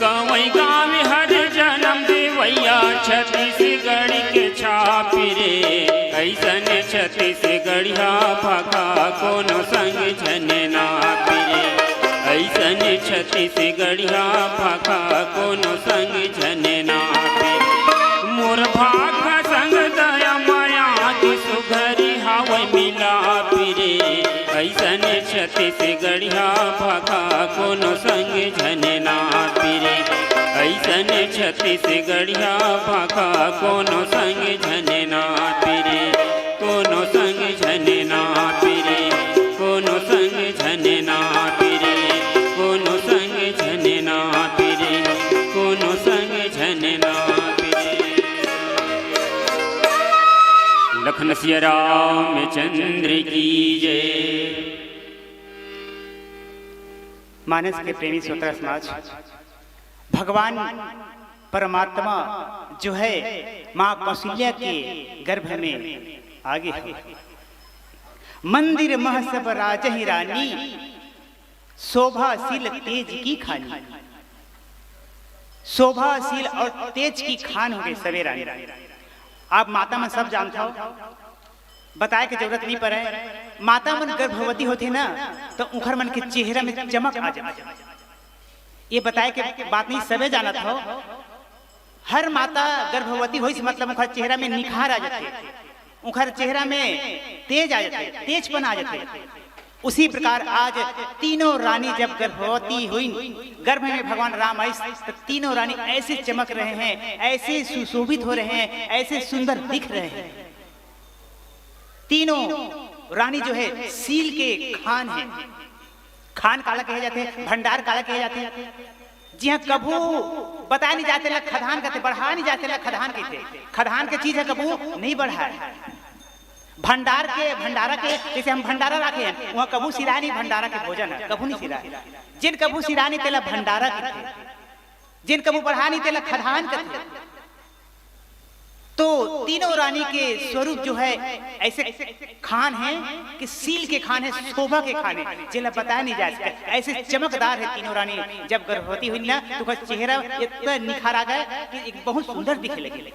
गंवई गाँव हर जनम देवैया, छत्तीसगढ़ के छाप रे। ऐसन छत्तीसगढ़िया भाखा कोनो संग झन नाप रे। ऐसन छत्तीसगढ़िया भाखा कोनो संग झन नाप रे। मोर भाखा संग दया माया के सुघरी हावय मिलाप रे। ऐसन छत्तीसगढ़िया भाखा कोनो संग झन नाप रे। ऐसन छत्तीसगढ़िया भाखा कोनो संग झन नाप रे। कोनो संग झन नाप रे। कोनो संग झन नाप रे। कोनो संग झन नाप रे। कोनो संग झन नाप रे। लखन सिया रामचंद्र की जय। मानस के प्रेमी श्रोता समाज, भगवान परमात्मा जो है माँ कौशल्या के गर्भ में आगे है। मंदिर मह सब राजहि रानी, शोभाशील तेज की खानी। शोभाशील और तेज की खान हो गए सवे रानी। आप माता मन सब जानत हो, बताए के जरूरत नहीं पड़े। माता मन गर्भवती होथे ना, तो उखर मन के चेहरा में चमक आ जाथे। ये बताए के बात नहीं, सबे जानत हो, हर माता गर्भवती होइस मतलब उखर चेहरा में निखार आ जाथे, उखर चेहरा में तेज आ जाथे, तेजपन आ जाथे। उसी प्रकार आज तीनों रानी जब गर्भवती हुई, गर्भ में भगवान राम आइस, तो तीनों रानी ऐसे चमक रहे हैं, ऐसे सुशोभित हो रहे हैं, ऐसे सुंदर दिख रहे हैं। तीनों रानी जो है सील के खान है। खान काला कहे जाथे, भंडार काला कहे जाथे। जिहाँ कभू बताए नहीं जाए तेला खदान कथे, बढ़ाए नहीं जाए तेला खदान कथे। खदान के चीज है कभू नहीं बढ़ाए। भंडार के, भंडारा के, जैसे हम भंडारा राखे हैं, वहाँ कभू सिराए नहीं, भंडारा के भोजन है, कभू नहीं सिराए। जिन कभू सिराए नहीं तेला भंडारा कथे, जिन कभू बढ़ाए नहीं तेला खदान कथे। तो तीनों रानी के स्वरूप जो है ऐसे खान है कि सील के खान है, शोभा के खान है, जेला बताया नहीं जा सकता। ऐसे चमकदार है तीनों रानी। जब गर्भवती हुई ना तो उसका चेहरा इतना निखार आ गया कि एक बहुत सुंदर दिखे लगी।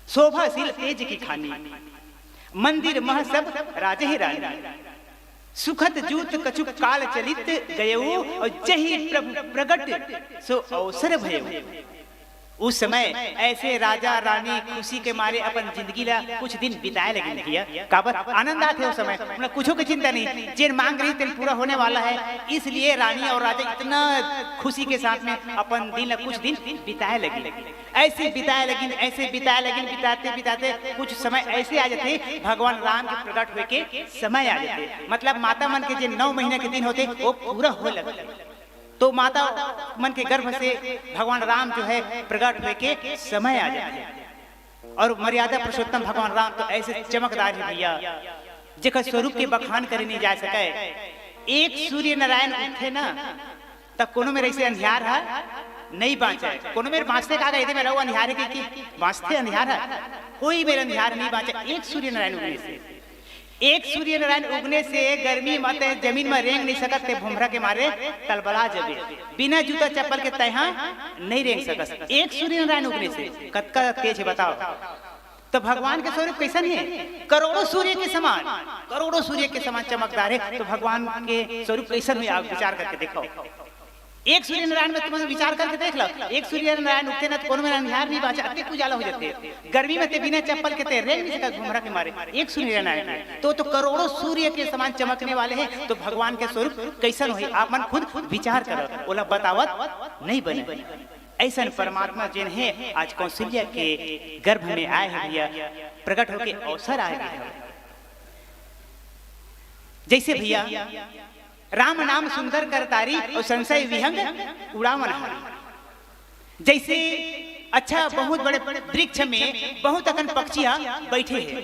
शोभाशील तेज की खानी, मंदिर मह सब राजहि रानी। सुखत जूत कछु काल चलित गयऊ, और जही प्रभु प्रगट सो अवसर भयऊ। उस समय ऐसे राजा रानी खुशी के मारे अपन जिंदगी ला कुछ दिन बिताए लगिन भैया। काबर आनंद आथे उस समय, उन्हें कुछो के चिंता नहीं, जेन मांग रही तेन पूरा होने वाला है। इसलिए रानी और राजा इतना खुशी के साथ में अपन दिन ला कुछ दिन बिताए लगिन। ऐसे बिताए लगिन, ऐसे बिताए लगिन, बिताते बिताते कुछ समय ऐसे आ जाथे, भगवान राम के प्रगट होए के समय आ जाथे। मतलब माता मन के जे नौ महीना के दिन होथे, वो पूरा हो लगथे। तो माता मन के गर्भ से भगवान राम जो है प्रकट होए के समय आ जाथे। और मर्यादा पुरुषोत्तम भगवान राम तो ऐसे चमकदार है भैया, जेकर स्वरूप के बखान करे नहीं जा सके। एक सूर्य नारायण उठे ना, तब कोनो मेर ऐसे अंधियार है नहीं बाँचे। कोनो मेर बाँचते का गए, मेरा वो अंधियार है कि, कि बाँचते अंधियार है, कोई मेर अंधियार नहीं बाँचे। एक सूर्य नारायण उगने से, एक सूर्य नारायण उगने से गर्मी म ते जमीन म रेंग नहीं सकत, ते भोंभरा के मारे तलबला जबे। बिना जूता चप्पल के तैहा नहीं रेंग सकस। एक सूर्य नारायण उगने से कतका तेज है बताओ। तो भगवान के स्वरूप कैसन है? करोड़ों सूर्य के समान, करोड़ों सूर्य के समान चमकदार है। तो भगवान के स्वरूप कैसन हुई, आप विचार करके देखो। एक सूर्य नारायण में तुमन विचार करके देख लो, एक सूर्य नारायण उगथे ना तो कोनो में अंधियार नहीं बाचे, अतेक उजाला हो जाथे। गर्मी में ते बिना चप्पल के ते रेंग नहीं सकत घुमरा के मारे, एक सूर्य नारायण के। तो, तो करोड़ों सूर्य के समान चमकने वाले हैं, तो भगवान के स्वरूप कैसन होही, आप मन खुद विचार करो, ओला बतावत नहीं बने। ऐसन परमात्मा जेन हे, आज कौशल्या के गर्भ में आए हैं भैया, प्रकट होके अवसर आए हैं। जैसे भैया, राम नाम सुंदर करतारी और संशय विहंग उड़ावन हारी। जैसे अच्छा, बहुत बड़े वृक्ष में बहुत अकन पक्षी ह बैठे हे,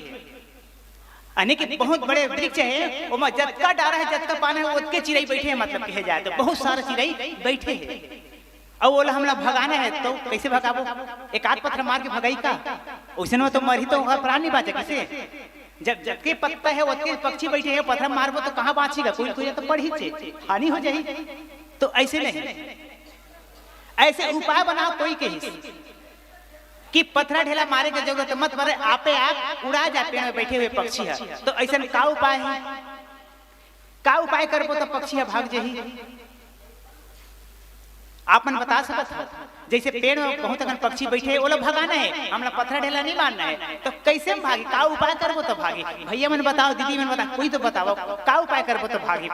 अने के बहुत बड़े वृक्ष हे, ओमा जतका डारा हे, जतका पाना हे, ओतके चिरई बैठे हे, मतलब कहे जाए तो बहुत सारा चिरई बैठे हे। अउ ओला हमला भगाना हे तो कैसे भगाबो? एक आध पत्थर मार के भगाई का? ओइसन में तो मरही तो ओकर प्राण नहीं बाचे कैसे? जब जतके पत्ता हे ओतके पक्षी बैठे हे, पत्थर मारबो तो कहाँ बाँचही गा? कोई कोई तो पड़ही चे, हानि हो जाही। तो ऐसे नहीं, ऐसे उपाय बनाओ कोई कहिस कि पथरा ढेला मारे के जरूरत मत पड़े, आपे आप उड़ा जा पेड़ में बैठे हुए पक्षी ह। तो ऐसन का उपाय है? का उपाय करबो तो पक्षी ह भाग जही? आप मन बता सकत हो? जैसे पेड़ में बहुत अकन पक्षी बैठे हे, ओला भगाना है, हमला पथरा ढेला नहीं मारना है, तो कैसे हम भागी? का उपाय करबो तो भागी? भैया मन बताओ, दीदी मन बताओ, कोई तो बताओ, का उपाय करबो तो भागी?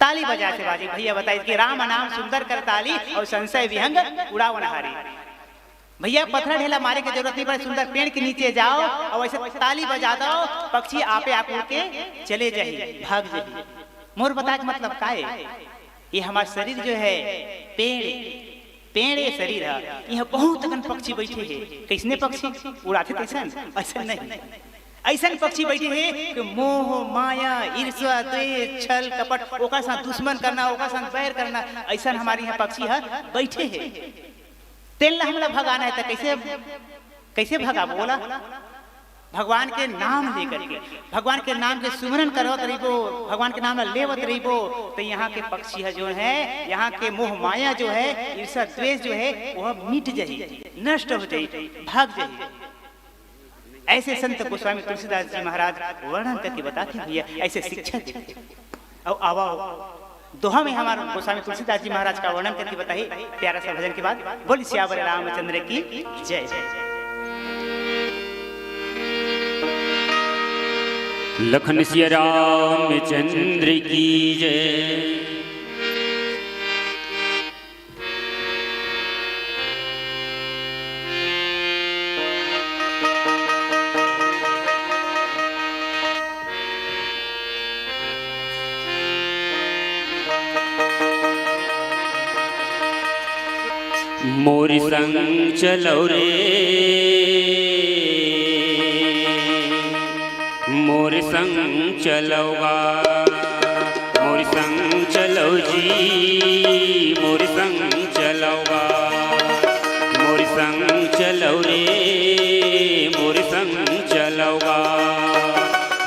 ताली बजा से भागी। भैया बताइस कि राम नाम सुंदर करतारी और संशय विहंग उड़ावन हारी। भैया, पथरा ढेला मारे के जरूरत नहीं पड़े, सुंदर पेड़ के नीचे जाओ और ऐसे ताली बजा दो, पक्षी आपे आप उड़ के चले जाही, भाग जाही। मोर बताए के मतलब का है? ये हमार शरीर जो है, पेड़, पेड़ ये शरीर है। यहाँ बहुत अकन पक्षी बैठे हैं। कैसने पक्षी? उड़ाथे तैसन? ऐसन नहीं। ऐसन पक्षी बैठे हैं कि मोह, माया, ईर्ष्या, द्वेष, छल, कपट, ओकर साथ दुश्मन करना, ओकर साथ बैर करना, ऐसन हमारे यहाँ पक्षी है बैठे हैं। तेन ला हमला भगाना है तो कैसे, कैसे भगाबो ओला? भगवान के नाम लेकर के, भगवान के नाम के सुमरन करत रहिबो, भगवान के नाम ला लेवत रहिबो, तो यहाँ के पक्षी है जो है, यहाँ के मोह माया जो है, ईर्ष्या द्वेष जो है, वह मिट जाही, नष्ट हो जाही, भाग जाही। ऐसे संत गोस्वामी तुलसीदास जी महाराज वर्णन करके बताते हैं भैया, ऐसे शिक्षा देते हैं। और आवा दोहा में हमारे गोस्वामी तुलसीदास जी महाराज का वर्णन करके बताइए प्यारा सा भजन के बाद। बोल सियावर रामचंद्र की जय। लखन सिया रामचंद्र की जय। मोर संग चलो रे, मोर संग चलो गा, मोर संग चलो जी, मोर संग चलो गा, मोर संग चलो रे, मोर संग चलो गा।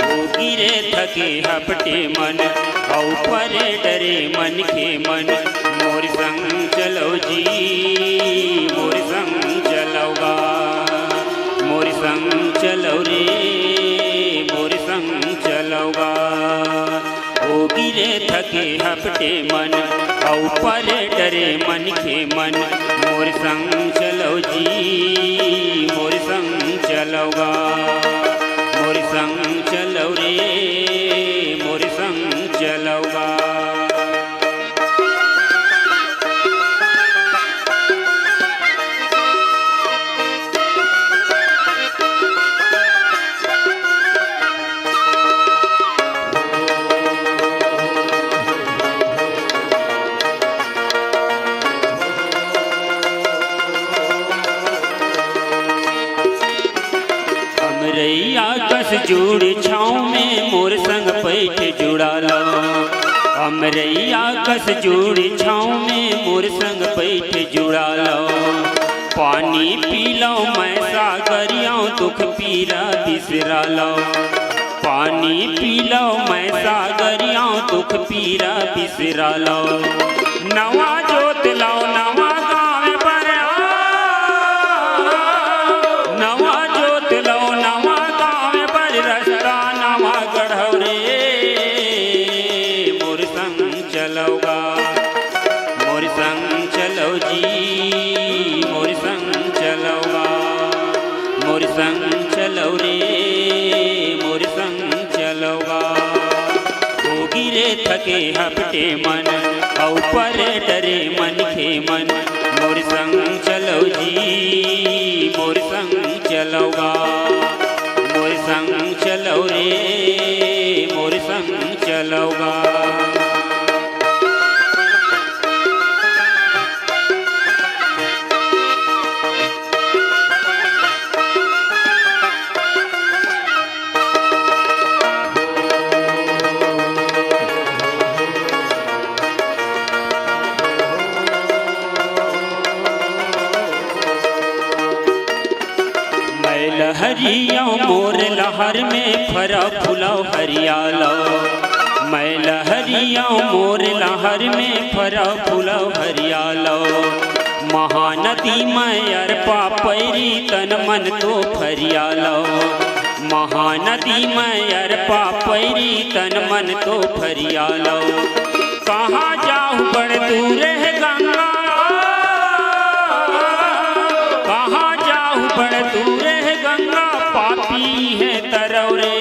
ओ गिरे थके हपटे मन, अउ परे डरे मनखे मन, मोर संग चलो जी, मोर संग चलो गा, मोर संग चलो रे, मोर संग चलो गा। ओ गिरे थके हपटे मन, अउ परे डरे मनखे मन, मोर संग चलो जी, मोर संग चलो गा, मोर संग चलो रे, मोर संग चलो गा। अमरैया कस जुड़ छाँव में मोर संग पैठ जुड़ा लो। अमरैया कस जुड़ छाँव में मोर संग पैठ जुड़ा लो। पानी पी लो मैं सागरिया दुख पीरा बिसरा लो। पानी पी लो मैं सागरिया दुख पीरा बिसरा लो। नवा जोत लो नवा गाँव बर आ, नवा जोत लो नवा गाँव बर रस्ता नवा गढ़व रे, मोर संग चलो गा। चलव रे, मोर संग चलव गा। होगे रे थके हपटे मन, अउ परे डरे मनखे मन। मोर संग चलव जी, मोर संग चलव गा। मोर संग चलव रे, मोर संग चलव गा। मैं लहरिया मोर लहर में फरा फुलाव हरियालो। मैं लहरिया मोर लहर में फरा फुलाव हरियालो। महानदी में अरपा पैरी तन मन तो फरियालो। महानदी में अरपा पैरी तन मन तो फरियालो। कहाँ जाहू बड़ दूर हे गंगा, कहाँ जाहू बड़ दूर हे गंगा, पापी हे तरव रे।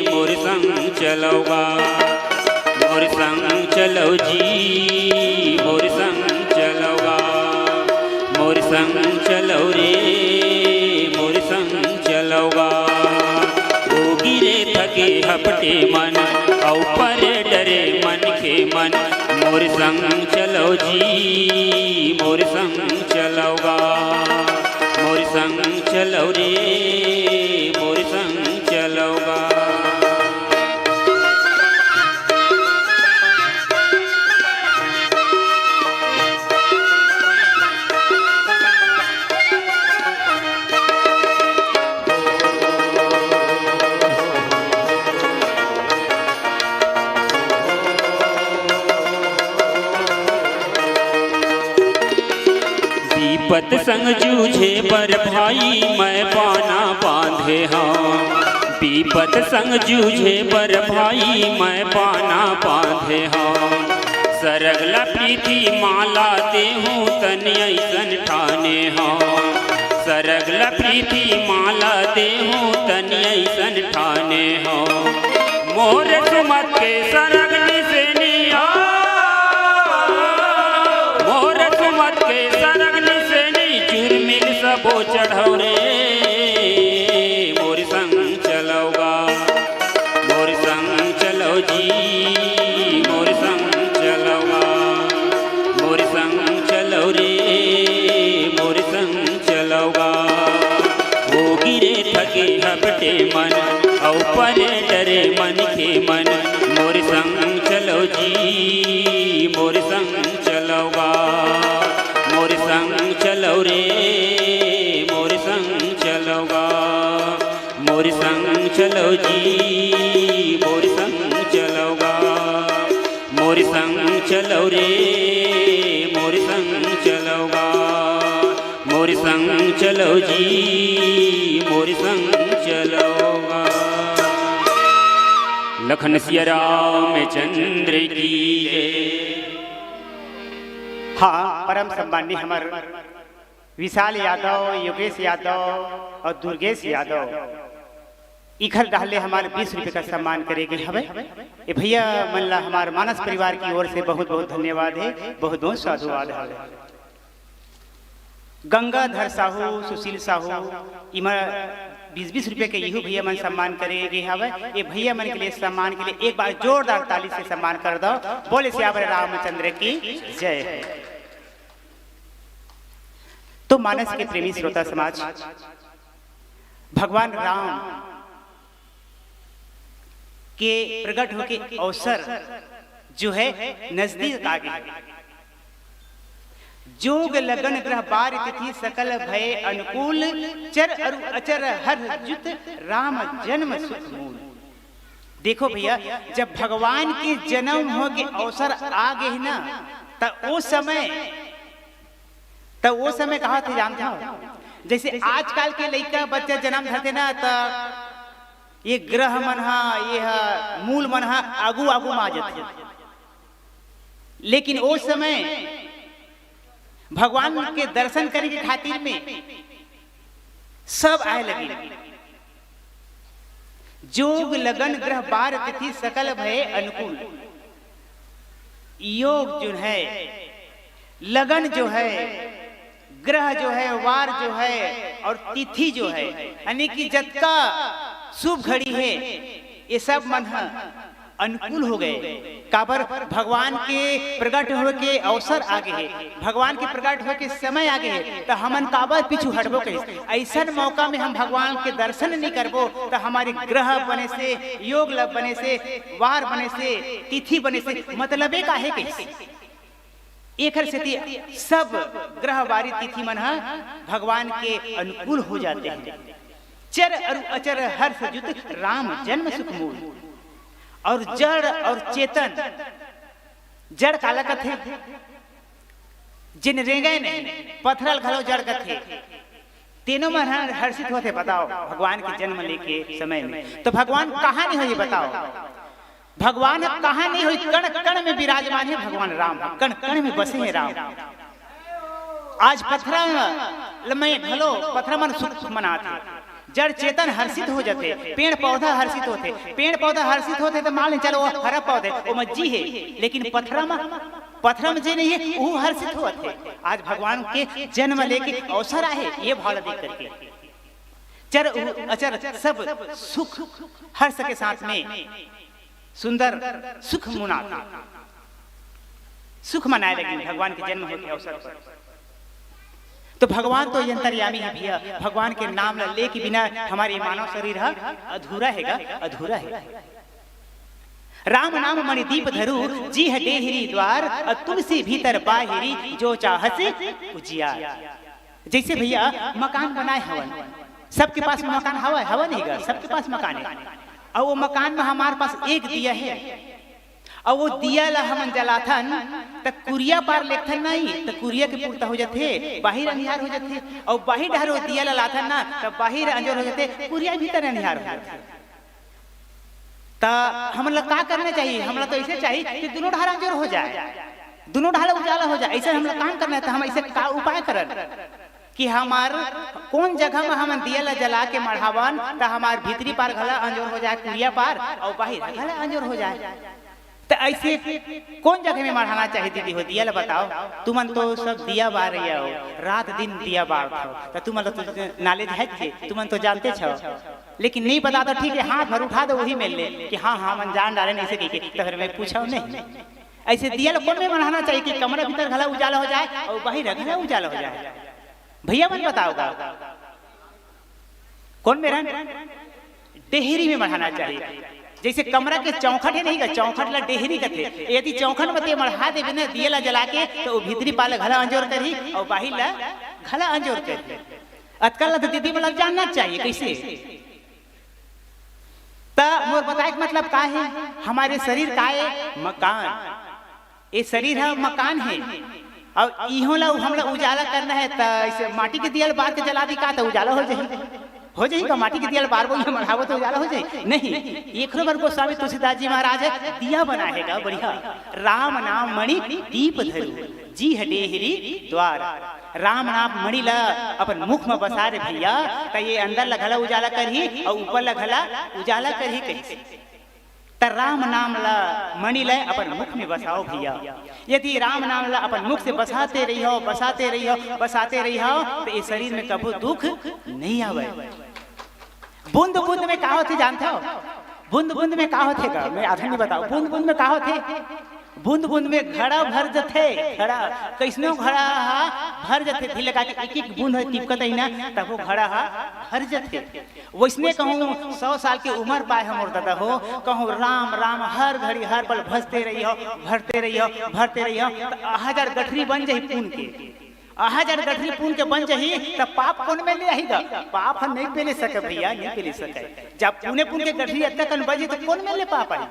मोर संग चलव गा, मोर संग चलव जी, मोर संग चलव गा। मोर संग चलव रे, मोर संग चलव गा। होगे रे थके हपटे मन, अउ परे डरे मनखे मन। मोर संग चलव जी, मोर संग चलव गा। मोर संग चलव रे, मोर संग चलव गा। विपत संग जूझे बर भाई मैं पाना बांधे हंव। विपत संग जूझे बर भाई मैं पाना बांधे हंव। सरग ल प्रीति माला देहूं तन अइसन ठाने हंव। सरग ल प्रीति माला देहूं तन अइसन ठाने हंव। मोर सुमत के सरग निसेनी आ, मोर सुमत के सरग निसेनी जुर्मिल सबो चढ़व रे। मोर संग चलव गा, मोर संग चलव जी, मोर संग चलव गा। मोर संग चलव रे, मोर संग चलव गा। होगे रे थके हपटे मन, अउ परे डरे मनखे मन। मोर संग चलव जी, मोर संग चलव गा। मोर संग चलव रे, मोर संग चलव गा। मोर संग चलव जी, मोर संग चलव गा। मोर संग चलव रे, मोर संग चलव गा। मोर संग चलव जी, मोर संग चलव गा। लखन सिया रामचंद्र की जय। हाँ, परम सम्माननीय हमर विशाल यादव, योगेश यादव अउ दुर्गेश यादव, इखर डहर ले हमन बीस रुपये का सम्मान करे गे हवय। ए भैया मन ला हमर मानस परिवार की ओर से बहुत बहुत धन्यवाद हे, बहुत बहुत साधुवाद हे। गंगाधर साहू, सुशील साहू, इमा बीस बीस रुपये के इहू भैया मन सम्मान करे गे हवय। ए भैया मन के लिए सम्मान के लिए एक बार जोरदार ताली से सम्मान कर दो। बोले सियावर रामचंद्र की जय। तो मानस के प्रेमी श्रोता समाज, भगवान राम के प्रकट होके अवसर जो है नजदीक आ गए। जोग लगन ग्रह बार तिथि सकल भय अनुकूल, चर अरु अचर हर जुत राम जन्म सुख मूल। देखो भैया, जब भगवान के जन्म होके अवसर आ गए ना, त ओ समय त ओ समय कहा थे जानत हव, जैसे आजकल के लइका बच्चा जन्म धरथे ना, त ये ग्रह मन हा, ये हा मूल मन हा आगू आगू मा जथे। लेकिन ओ समय भगवान के दर्शन करे के खातिर में सब आए लगिन। जोग लगन ग्रह बार तिथि सकल भय अनुकूल। योग जो है, लगन जो है, ग्रह जो है, वार जो है और तिथि जो है, यानी कि जतका शुभ घड़ी है, ये सब मन ह अनुकूल हो गए। काबर? भगवान के प्रगट होए के अवसर आगे हे, भगवान के प्रगट होए के समय आगे हे, त हमन काबर पीछू हटबो कहिस? ऐसन मौका में हम भगवान के दर्शन नहीं करबो, त हमारे ग्रह बने से, योग ल-, बने से, वार बने से, तिथि बने से मतलबे काहे कहिस? एखर सेती सब ग्रह वारी तिथि मन ह भगवान के अनुकूल हो जाते हैं। चर अरु अचर हर्ष जुत राम जन्म सुख मूल। और जड़ और चेतन, जड़ काला कथे? जेन रेंगे नहीं, पथरल घलो जड़ कथे। तेनो मन हर-, हर्षित होथे, बताओ, भगवान के जन्म लेके समय में। तो भगवान कहाँ नहीं हो, ये बताओ। भगवान ह कहाँ नहीं होई, कण कण में विराजमान है भगवान राम, कण कण में बसे हैं राम। आज पथरा ल-, में घलो पथरा मन सुख मनात हे, जड़ चेतन हर्षित हो जाथे, पेड़ पौधा हर्षित होथे, पेड़ पौधा हर्षित होथे त मान ले चलो वो हरा पौधे, वो मज्जी है, लेकिन पथरा में, पथरा में जे नहीं है वो हर्षित होत हे। आज भगवान के जन्म लेके अवसर आहे, ये भाव देख करके चर उ-, अचर सब सुख हर्ष के साथ में सुंदर सुख मुना, सुख मनाए लगिन भगवान के जन्म होए के अवसर पर। तो भगवान तो अंतर्यामी है भैया, भगवान के नाम ला लेके बिना हमारे मानव शरीर ह अधूरा हैगा, अधूरा है। राम नाम मणि दीप धरु, जीह डेहरी द्वार, और तुलसी भीतर बाहिरी, जो चाहस उजियार। जैसे भैया मकान बनाए हवन, सबके पास मकान हवा, हवा नहीं गा, सबके पास मकान है। और वो मकान में हमारे पास एक दिया है, और वो दिया ला हमन जलाथन, त कुरिया पार लेथन नहीं, त कुरिया के पुरता हो जाथे, बाहिर अंधियार हो जाथे, और बाहिर डहर वो दिया ला लाथन ना, त बाहिर अंजोर हो जाथे, कुरिया भीतर अंधियार हो जाथे। त हमन ला का करना चाहिए? हमन ला तो ऐसे चाहिए कि दोनों डहर अंजोर हो जाए, दोनों डहर उजाला हो जाए। ऐसे हमन ला काम करना है, त हम ऐसे का उपाय करन कि हमार कौन जगह में हमन दिया ला जला के मढ़ावन, त हमार भीतरी पार घला अंजोर हो जाए, कुरिया पार, और बाहिर घला अंजोर हो जाए। त ऐसे कौन जगह में मढ़ाना चाहिए दीदी हो, दिया ला बताओ। तुमन तो सब दिया बार रही हो, रात दिन दिया बार हो, त तुमन ला तो knowledge है कि तुमन तो जानते छो, लेकिन नहीं पता तो ठीक है, हाथ भर उठा दो, वही मिल ले कि हाँ, हाँ, मन जान डारे नहीं से कह के, तो फिर मैं पूछा नहीं। ऐसे दिया ला कौन में मढ़ाना चाहिए कि कमरा भीतर घला उजाला हो जाए और बाहिर घला उजाला हो जाए? भैया मन बताओ गा, कौन में रहन? डेहरी में मढ़ाना चाहिए। जैसे कमरा के चौखट है नहीं का, चौखट ला डेहरी कथे। यदि चौखट में ते मढ़ा देबे ना दिया ला जला के, तो वो भीतरी पार ला घला अंजोर करही और बाहिर ला घला अंजोर करही। अतका ला तो दीदी मन ला जानना चाहिए। कैसे? त मोर बताए के मतलब का है? हमारे शरीर का है? मकान। ये शरीर ह मकान है, और इहो ला हमला उजाला करना है, त ऐसे माटी के दिया ला बार के जला दी का, त उजाला हो जाही? हो जाही का? माटी के दिया ला बार वो ये मढ़ाबो त उजाला हो जाही? नहीं। एकरो बर गोस्वामी तुलसीदास जी महाराज ह दिया बनाए हे गा बढ़िया, राम नाम मणि दीप धरु, जीह डेहरी द्वार। राम नाम मणि ला अपन मुख में बसा रे भैया, त ये अंदर ला घला उजाला करही और ऊपर ला घला उजाला करही कहिस। त राम नाम ला, मणि ला अपन मुख में बसाओ भैया। यदि राम नाम ला अपन मुख से बसाते रहियो, बसाते रहियो, बसाते रहियो, त ये शरीर में कभू दुख नहीं आवे। बूंद बूंद में का होथे जानथो? बूंद बूंद में का होथे गा? मैं आधा नहीं बताओ। बूंद बूंद में का होथे? बूंद बूंद में घड़ा भर जथे। घड़ा, कैसनो घड़ा हा भर जथे। धीरे लगा के एक एक बूंद ह टिपकत ही ना, तब वो घड़ा हा भर जथे। वैसने कहूँ सौ साल के उम्र पाए हमर दादा हो, कहूँ राम राम हर घड़ी हर पल भजते रहियो, भरते रहियो, भरते रहियो, त हजार गठरी बन जाही पुन के। हजार गठरी पुन के बन जाही, त पाप कोन में ले आही गा? पाप ह नहीं पेले सके भैया, नहीं पेले सके। जब पुने पुन के गठरी अतका कन बजी, त कोन में ले पाप आही?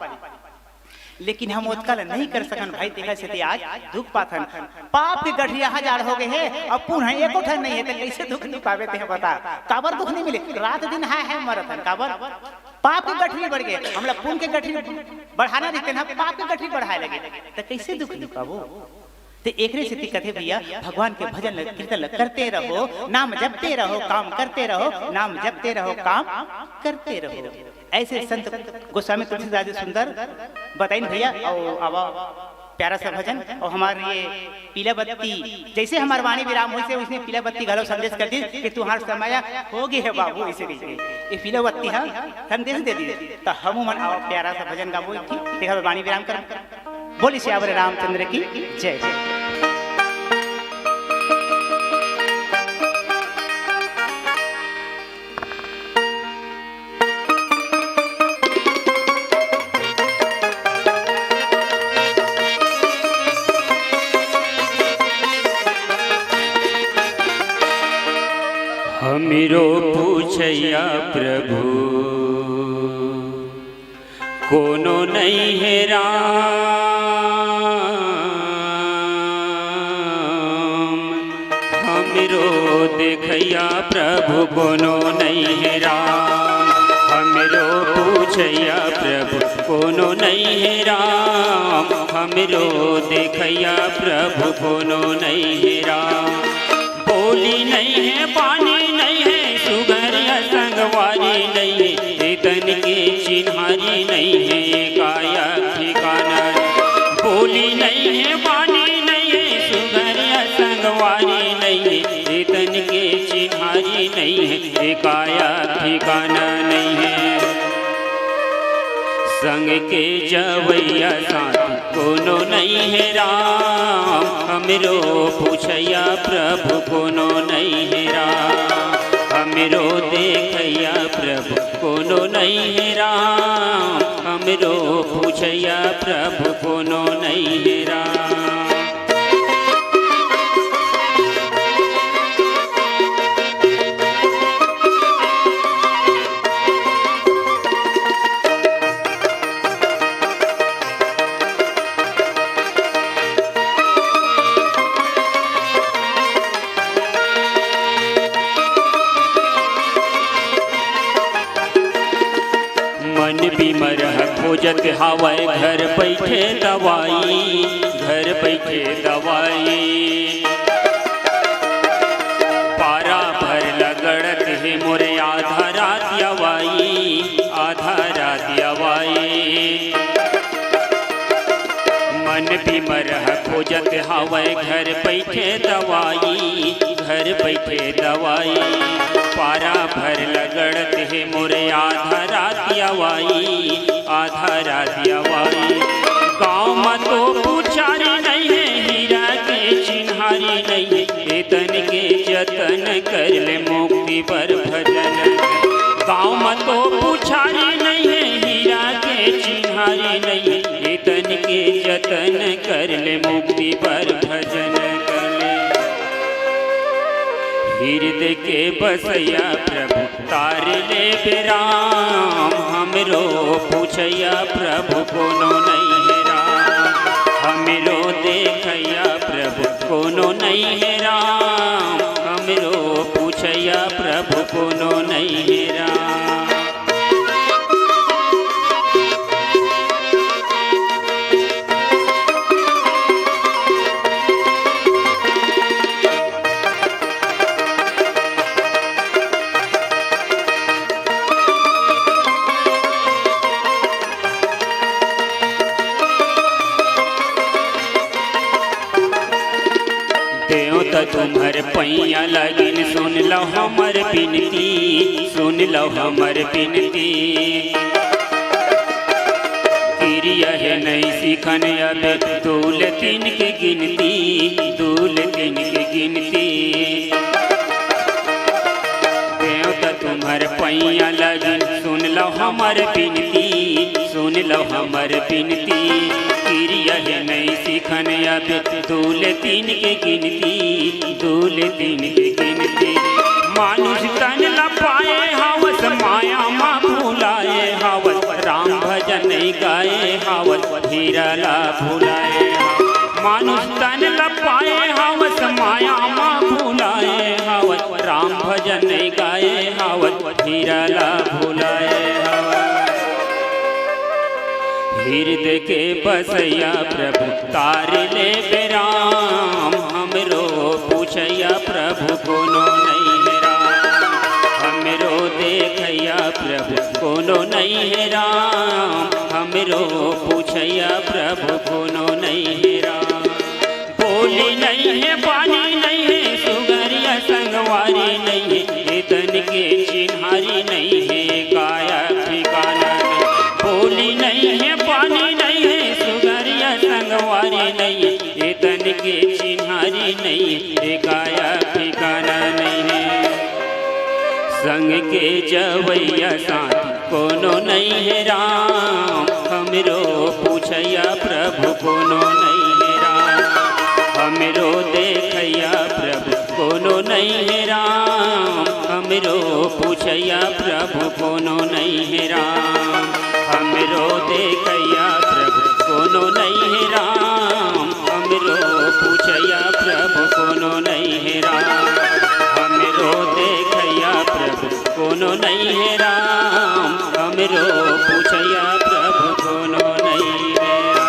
लेकिन हम ओतका ल नहीं कर सकन भाई, तेखर सेती आज दुख पाथन। पाप के गठरी हजार हो गए हे, अब पुन ह एको ठन नहीं है, त कैसे दुख नहीं पावे तेह बता? काबर दुख नहीं मिले? रात दिन हाय हाय मरत हन, काबर? पाप के गठरी बढ़ गए, हमला पुन के गठरी बढ़ाना रहिते ना, पाप के गठरी बढ़ाए लगे, त कैसे दुख नहीं पाबो? त ते एकरे सेती कथे भैया, भगवान के भजन ल, कीर्तन ल करते रहो, नाम जपते रहो, काम करते रहो, नाम जपते रहो, काम करते रहो। ऐसे संत गोस्वामी तुलसीदास जी सुंदर बताइन भैया। और आवा प्यारा सा भजन। और हमार ये पीला बत्ती, जैसे हमार वाणी विराम होइसे, उसने पीला बत्ती घलो संदेश कर दी कि तुम्हार समय हो गए है बाबू, ऐसे कहिके ये पीला बत्ती हा संदेश दे दी। तो हम मन आवा प्यारा सा भजन गाबो, ठीक? देखा वाणी विराम कर। बोली सियावर रामचंद्र की जय। हमरो पूछैया प्रभु कोनो नइ हे राम, हमरो देखैया प्रभु कोनो नइ हे राम, हमरो पूछैया प्रभु कोनो नइ हे राम, हमरो देखैया प्रभु कोनो नइ हे राम। बोली नइ हे, बानी नइ हे, सुघरिया संगवारी नइ हे, ए तन के चिन्हारी नइ हे, काया ठिकाना। बोली नइ हे, बानी नइ हे, सुघरिया संगवारी नइ हे, ए तन के चिन्हारी नइ हे, ए काया ठिकाना नइ हे। संग के जवैया साथी कोनो नइ हे राम, हमरो पूछैया प्रभु कोनो नइ हे राम, हमरो देखैया प्रभु कोनो नइ हे राम, हमरो पूछैया प्रभु कोनो नइ हे राम। मन बिमरहा खोजत हावय घर बइठे दवाई, घर बइठे दवाई। पारा भर लगड़त हे मोरे आधा रात अवई, आधा रात अवई। मन बिमरहा खोजत हावय घर बइठे दवाई, घर बइठे दवाई। पारा भर लगड़त हे मोरे आधा रात अवई, आधा रात अवई। गाँव म तो पुछारी नइ हे, हीरा के चिन्हारी नइ हे, ए तन के जतन कर ले मुक्ति बर भजन। गाँव म तो पुछारी नइ हे, हीरा के चिन्हारी नइ हे, ए तन के जतन कर ले मुक्ति बर भजन कर ले। हृदय के बसैया प्रभु तार लेबे राम, हमरो पूछैया प्रभु कोनो नइ हे राम, हमरो देखैया प्रभु कोनो नइ हे राम, हमरो पूछैया प्रभु कोनो नइ हे राम। देवता तुम्हर पैया लगिन, सुन लो हमर बिनती, सुन लो हमर बिनती। किरिया हे नइ सिखन अब दू ले तीन के गिनती, दू ले तीन के गिनती। देवता तुम्हर पैया लगिन, सुन लो हमर बिनती, सुन लो हमर बिनती। किरिया हे नइ सिखन अब दू ले तीन के गिनती, दू ले तीन के गिनती। मानुष तन ला पाए हवस, माया मा भुलाए हवस, राम भजन नइ गाए हवस, हीरा ला भुलाए हवस। मानुष तन ला पाए हवस, माया मा भुलाए हवस, राम भजन नइ गाए हवस, हीरा ला भुलाए हवस। तीर्थ के बसैया प्रभु तार ले बेराम, हमरो पूछैया प्रभु कोनो नहीं है राम। हमरो देखैया प्रभु कोनो नहीं है राम, हमरो पूछैया प्रभु कोनो नहीं है राम। बोली नहीं है, पानी नहीं है, सुगरिया संगवारी नहीं है, एतन के चिन्हारी नहीं है, काया ठिकाना नहीं। बोली नहीं है, पानी नहीं है, सुगरिया संगवारी नहीं है, एतन के चिन्हारी नहीं है, काया ठिकाना नहीं है। संग के जवैया साथी कोनो नहीं है राम, हमरो पूछैया प्रभु कोनो नहीं है राम। हमरो देखैया प्रभु कोनो नहीं है राम, हमरो पूछैया प्रभु कोनो नहीं है राम। हमरो देखैया प्रभु कोनो नहीं है राम, हमरो पूछैया प्रभु कोनो नहीं है राम। हमरो देखैया प्रभु कोनो नहीं है राम, हमरो पूछैया प्रभु कोनो नहीं है राम।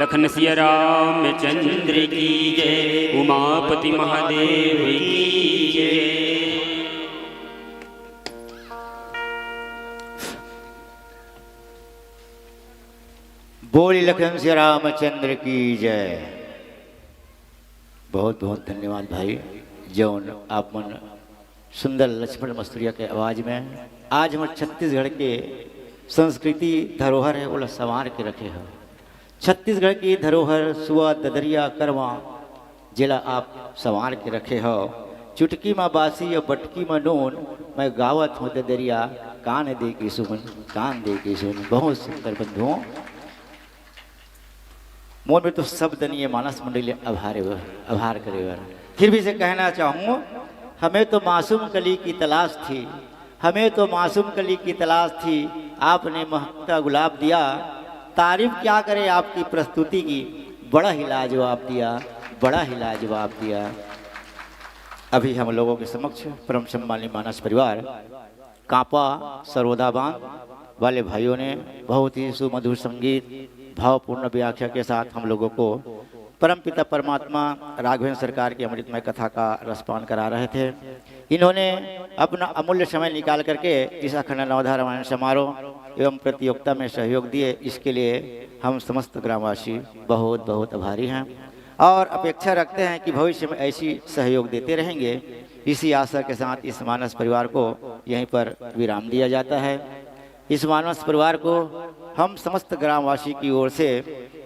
लखन सिया रामचंद्र की जय, उमापति महादेव की जय। बोल लखन सिया रामचंद्र की जय। बहुत बहुत धन्यवाद भाई, जौन आप मन सुंदर लक्ष्मण मस्तुरिया के आवाज में आज हमर छत्तीसगढ़ के संस्कृति धरोहर है, ओला संवार के रखे हो। छत्तीसगढ़ की धरोहर, सुआ, ददरिया, करवा, जेला आप संवार के रखे हो। चुटकी मा बासी अउ बटकी मा नून, मैं गावत हूँ ददरिया, कान दे के सुन, कान दे के सुन। बहुत सुंदर बंधुओं, मोर में तो शब्द नहीं है मानस मंडली आभार, आभार करे बर। फिर भी से कहना चाहूँ, हमें तो मासूम कली की तलाश थी, हमें तो मासूम कली की तलाश थी, आपने महकता गुलाब दिया। तारीफ क्या करे आपकी प्रस्तुति की, बड़ा ही लाजवाब दिया, बड़ा ही लाजवाब दिया। अभी हम लोगों के समक्ष परम सम्मानी मानस परिवार कांपा सरोदा बांध वाले भाइयों ने बहुत ही सुमधुर संगीत, भावपूर्ण व्याख्या के साथ हम लोगों को परमपिता परमात्मा राघवेंद्र सरकार की अमृतमय कथा का रसपान करा रहे थे। इन्होंने अपना अमूल्य समय निकाल करके इस अखंड नवधा रामायण समारोह एवं प्रतियोगिता में सहयोग दिए, इसके लिए हम समस्त ग्रामवासी बहुत बहुत आभारी हैं और अपेक्षा रखते हैं कि भविष्य में ऐसी सहयोग देते रहेंगे। इसी आशा के साथ इस मानस परिवार को यहीं पर विराम दिया जाता है। इस मानस परिवार को हम समस्त ग्रामवासी की ओर से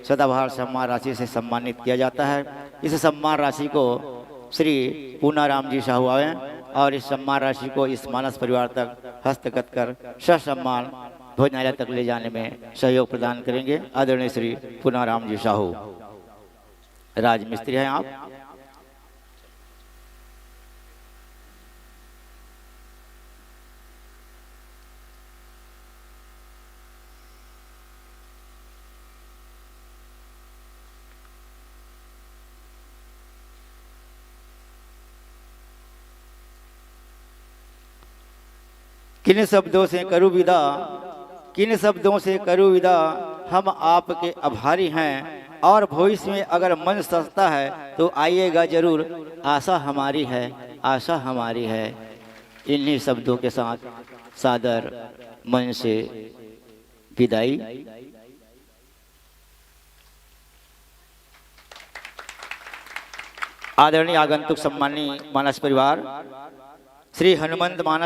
सदाबहार सम्मान राशि से सम्मानित किया जाता है। इस सम्मान राशि को श्री पूनाराम जी साहू आवे और इस सम्मान राशि को इस मानस परिवार तक हस्तगत कर ससम्मान भोजनालय तक ले जाने में सहयोग प्रदान करेंगे आदरणीय श्री पूनाराम जी साहू। राजमिस्त्री हैं आप। किन शब्दों से करूँ विदा, किन शब्दों से करूँ विदा, हम आपके आभारी हैं। और भविष्य में अगर मंच सजता है तो आइएगा जरूर, आशा हमारी है, आशा हमारी है। इन्हीं शब्दों के साथ सादर मंच से विदाई। आदरणीय आगंतुक सम्मानी मानस परिवार, श्री हनुमंत मानस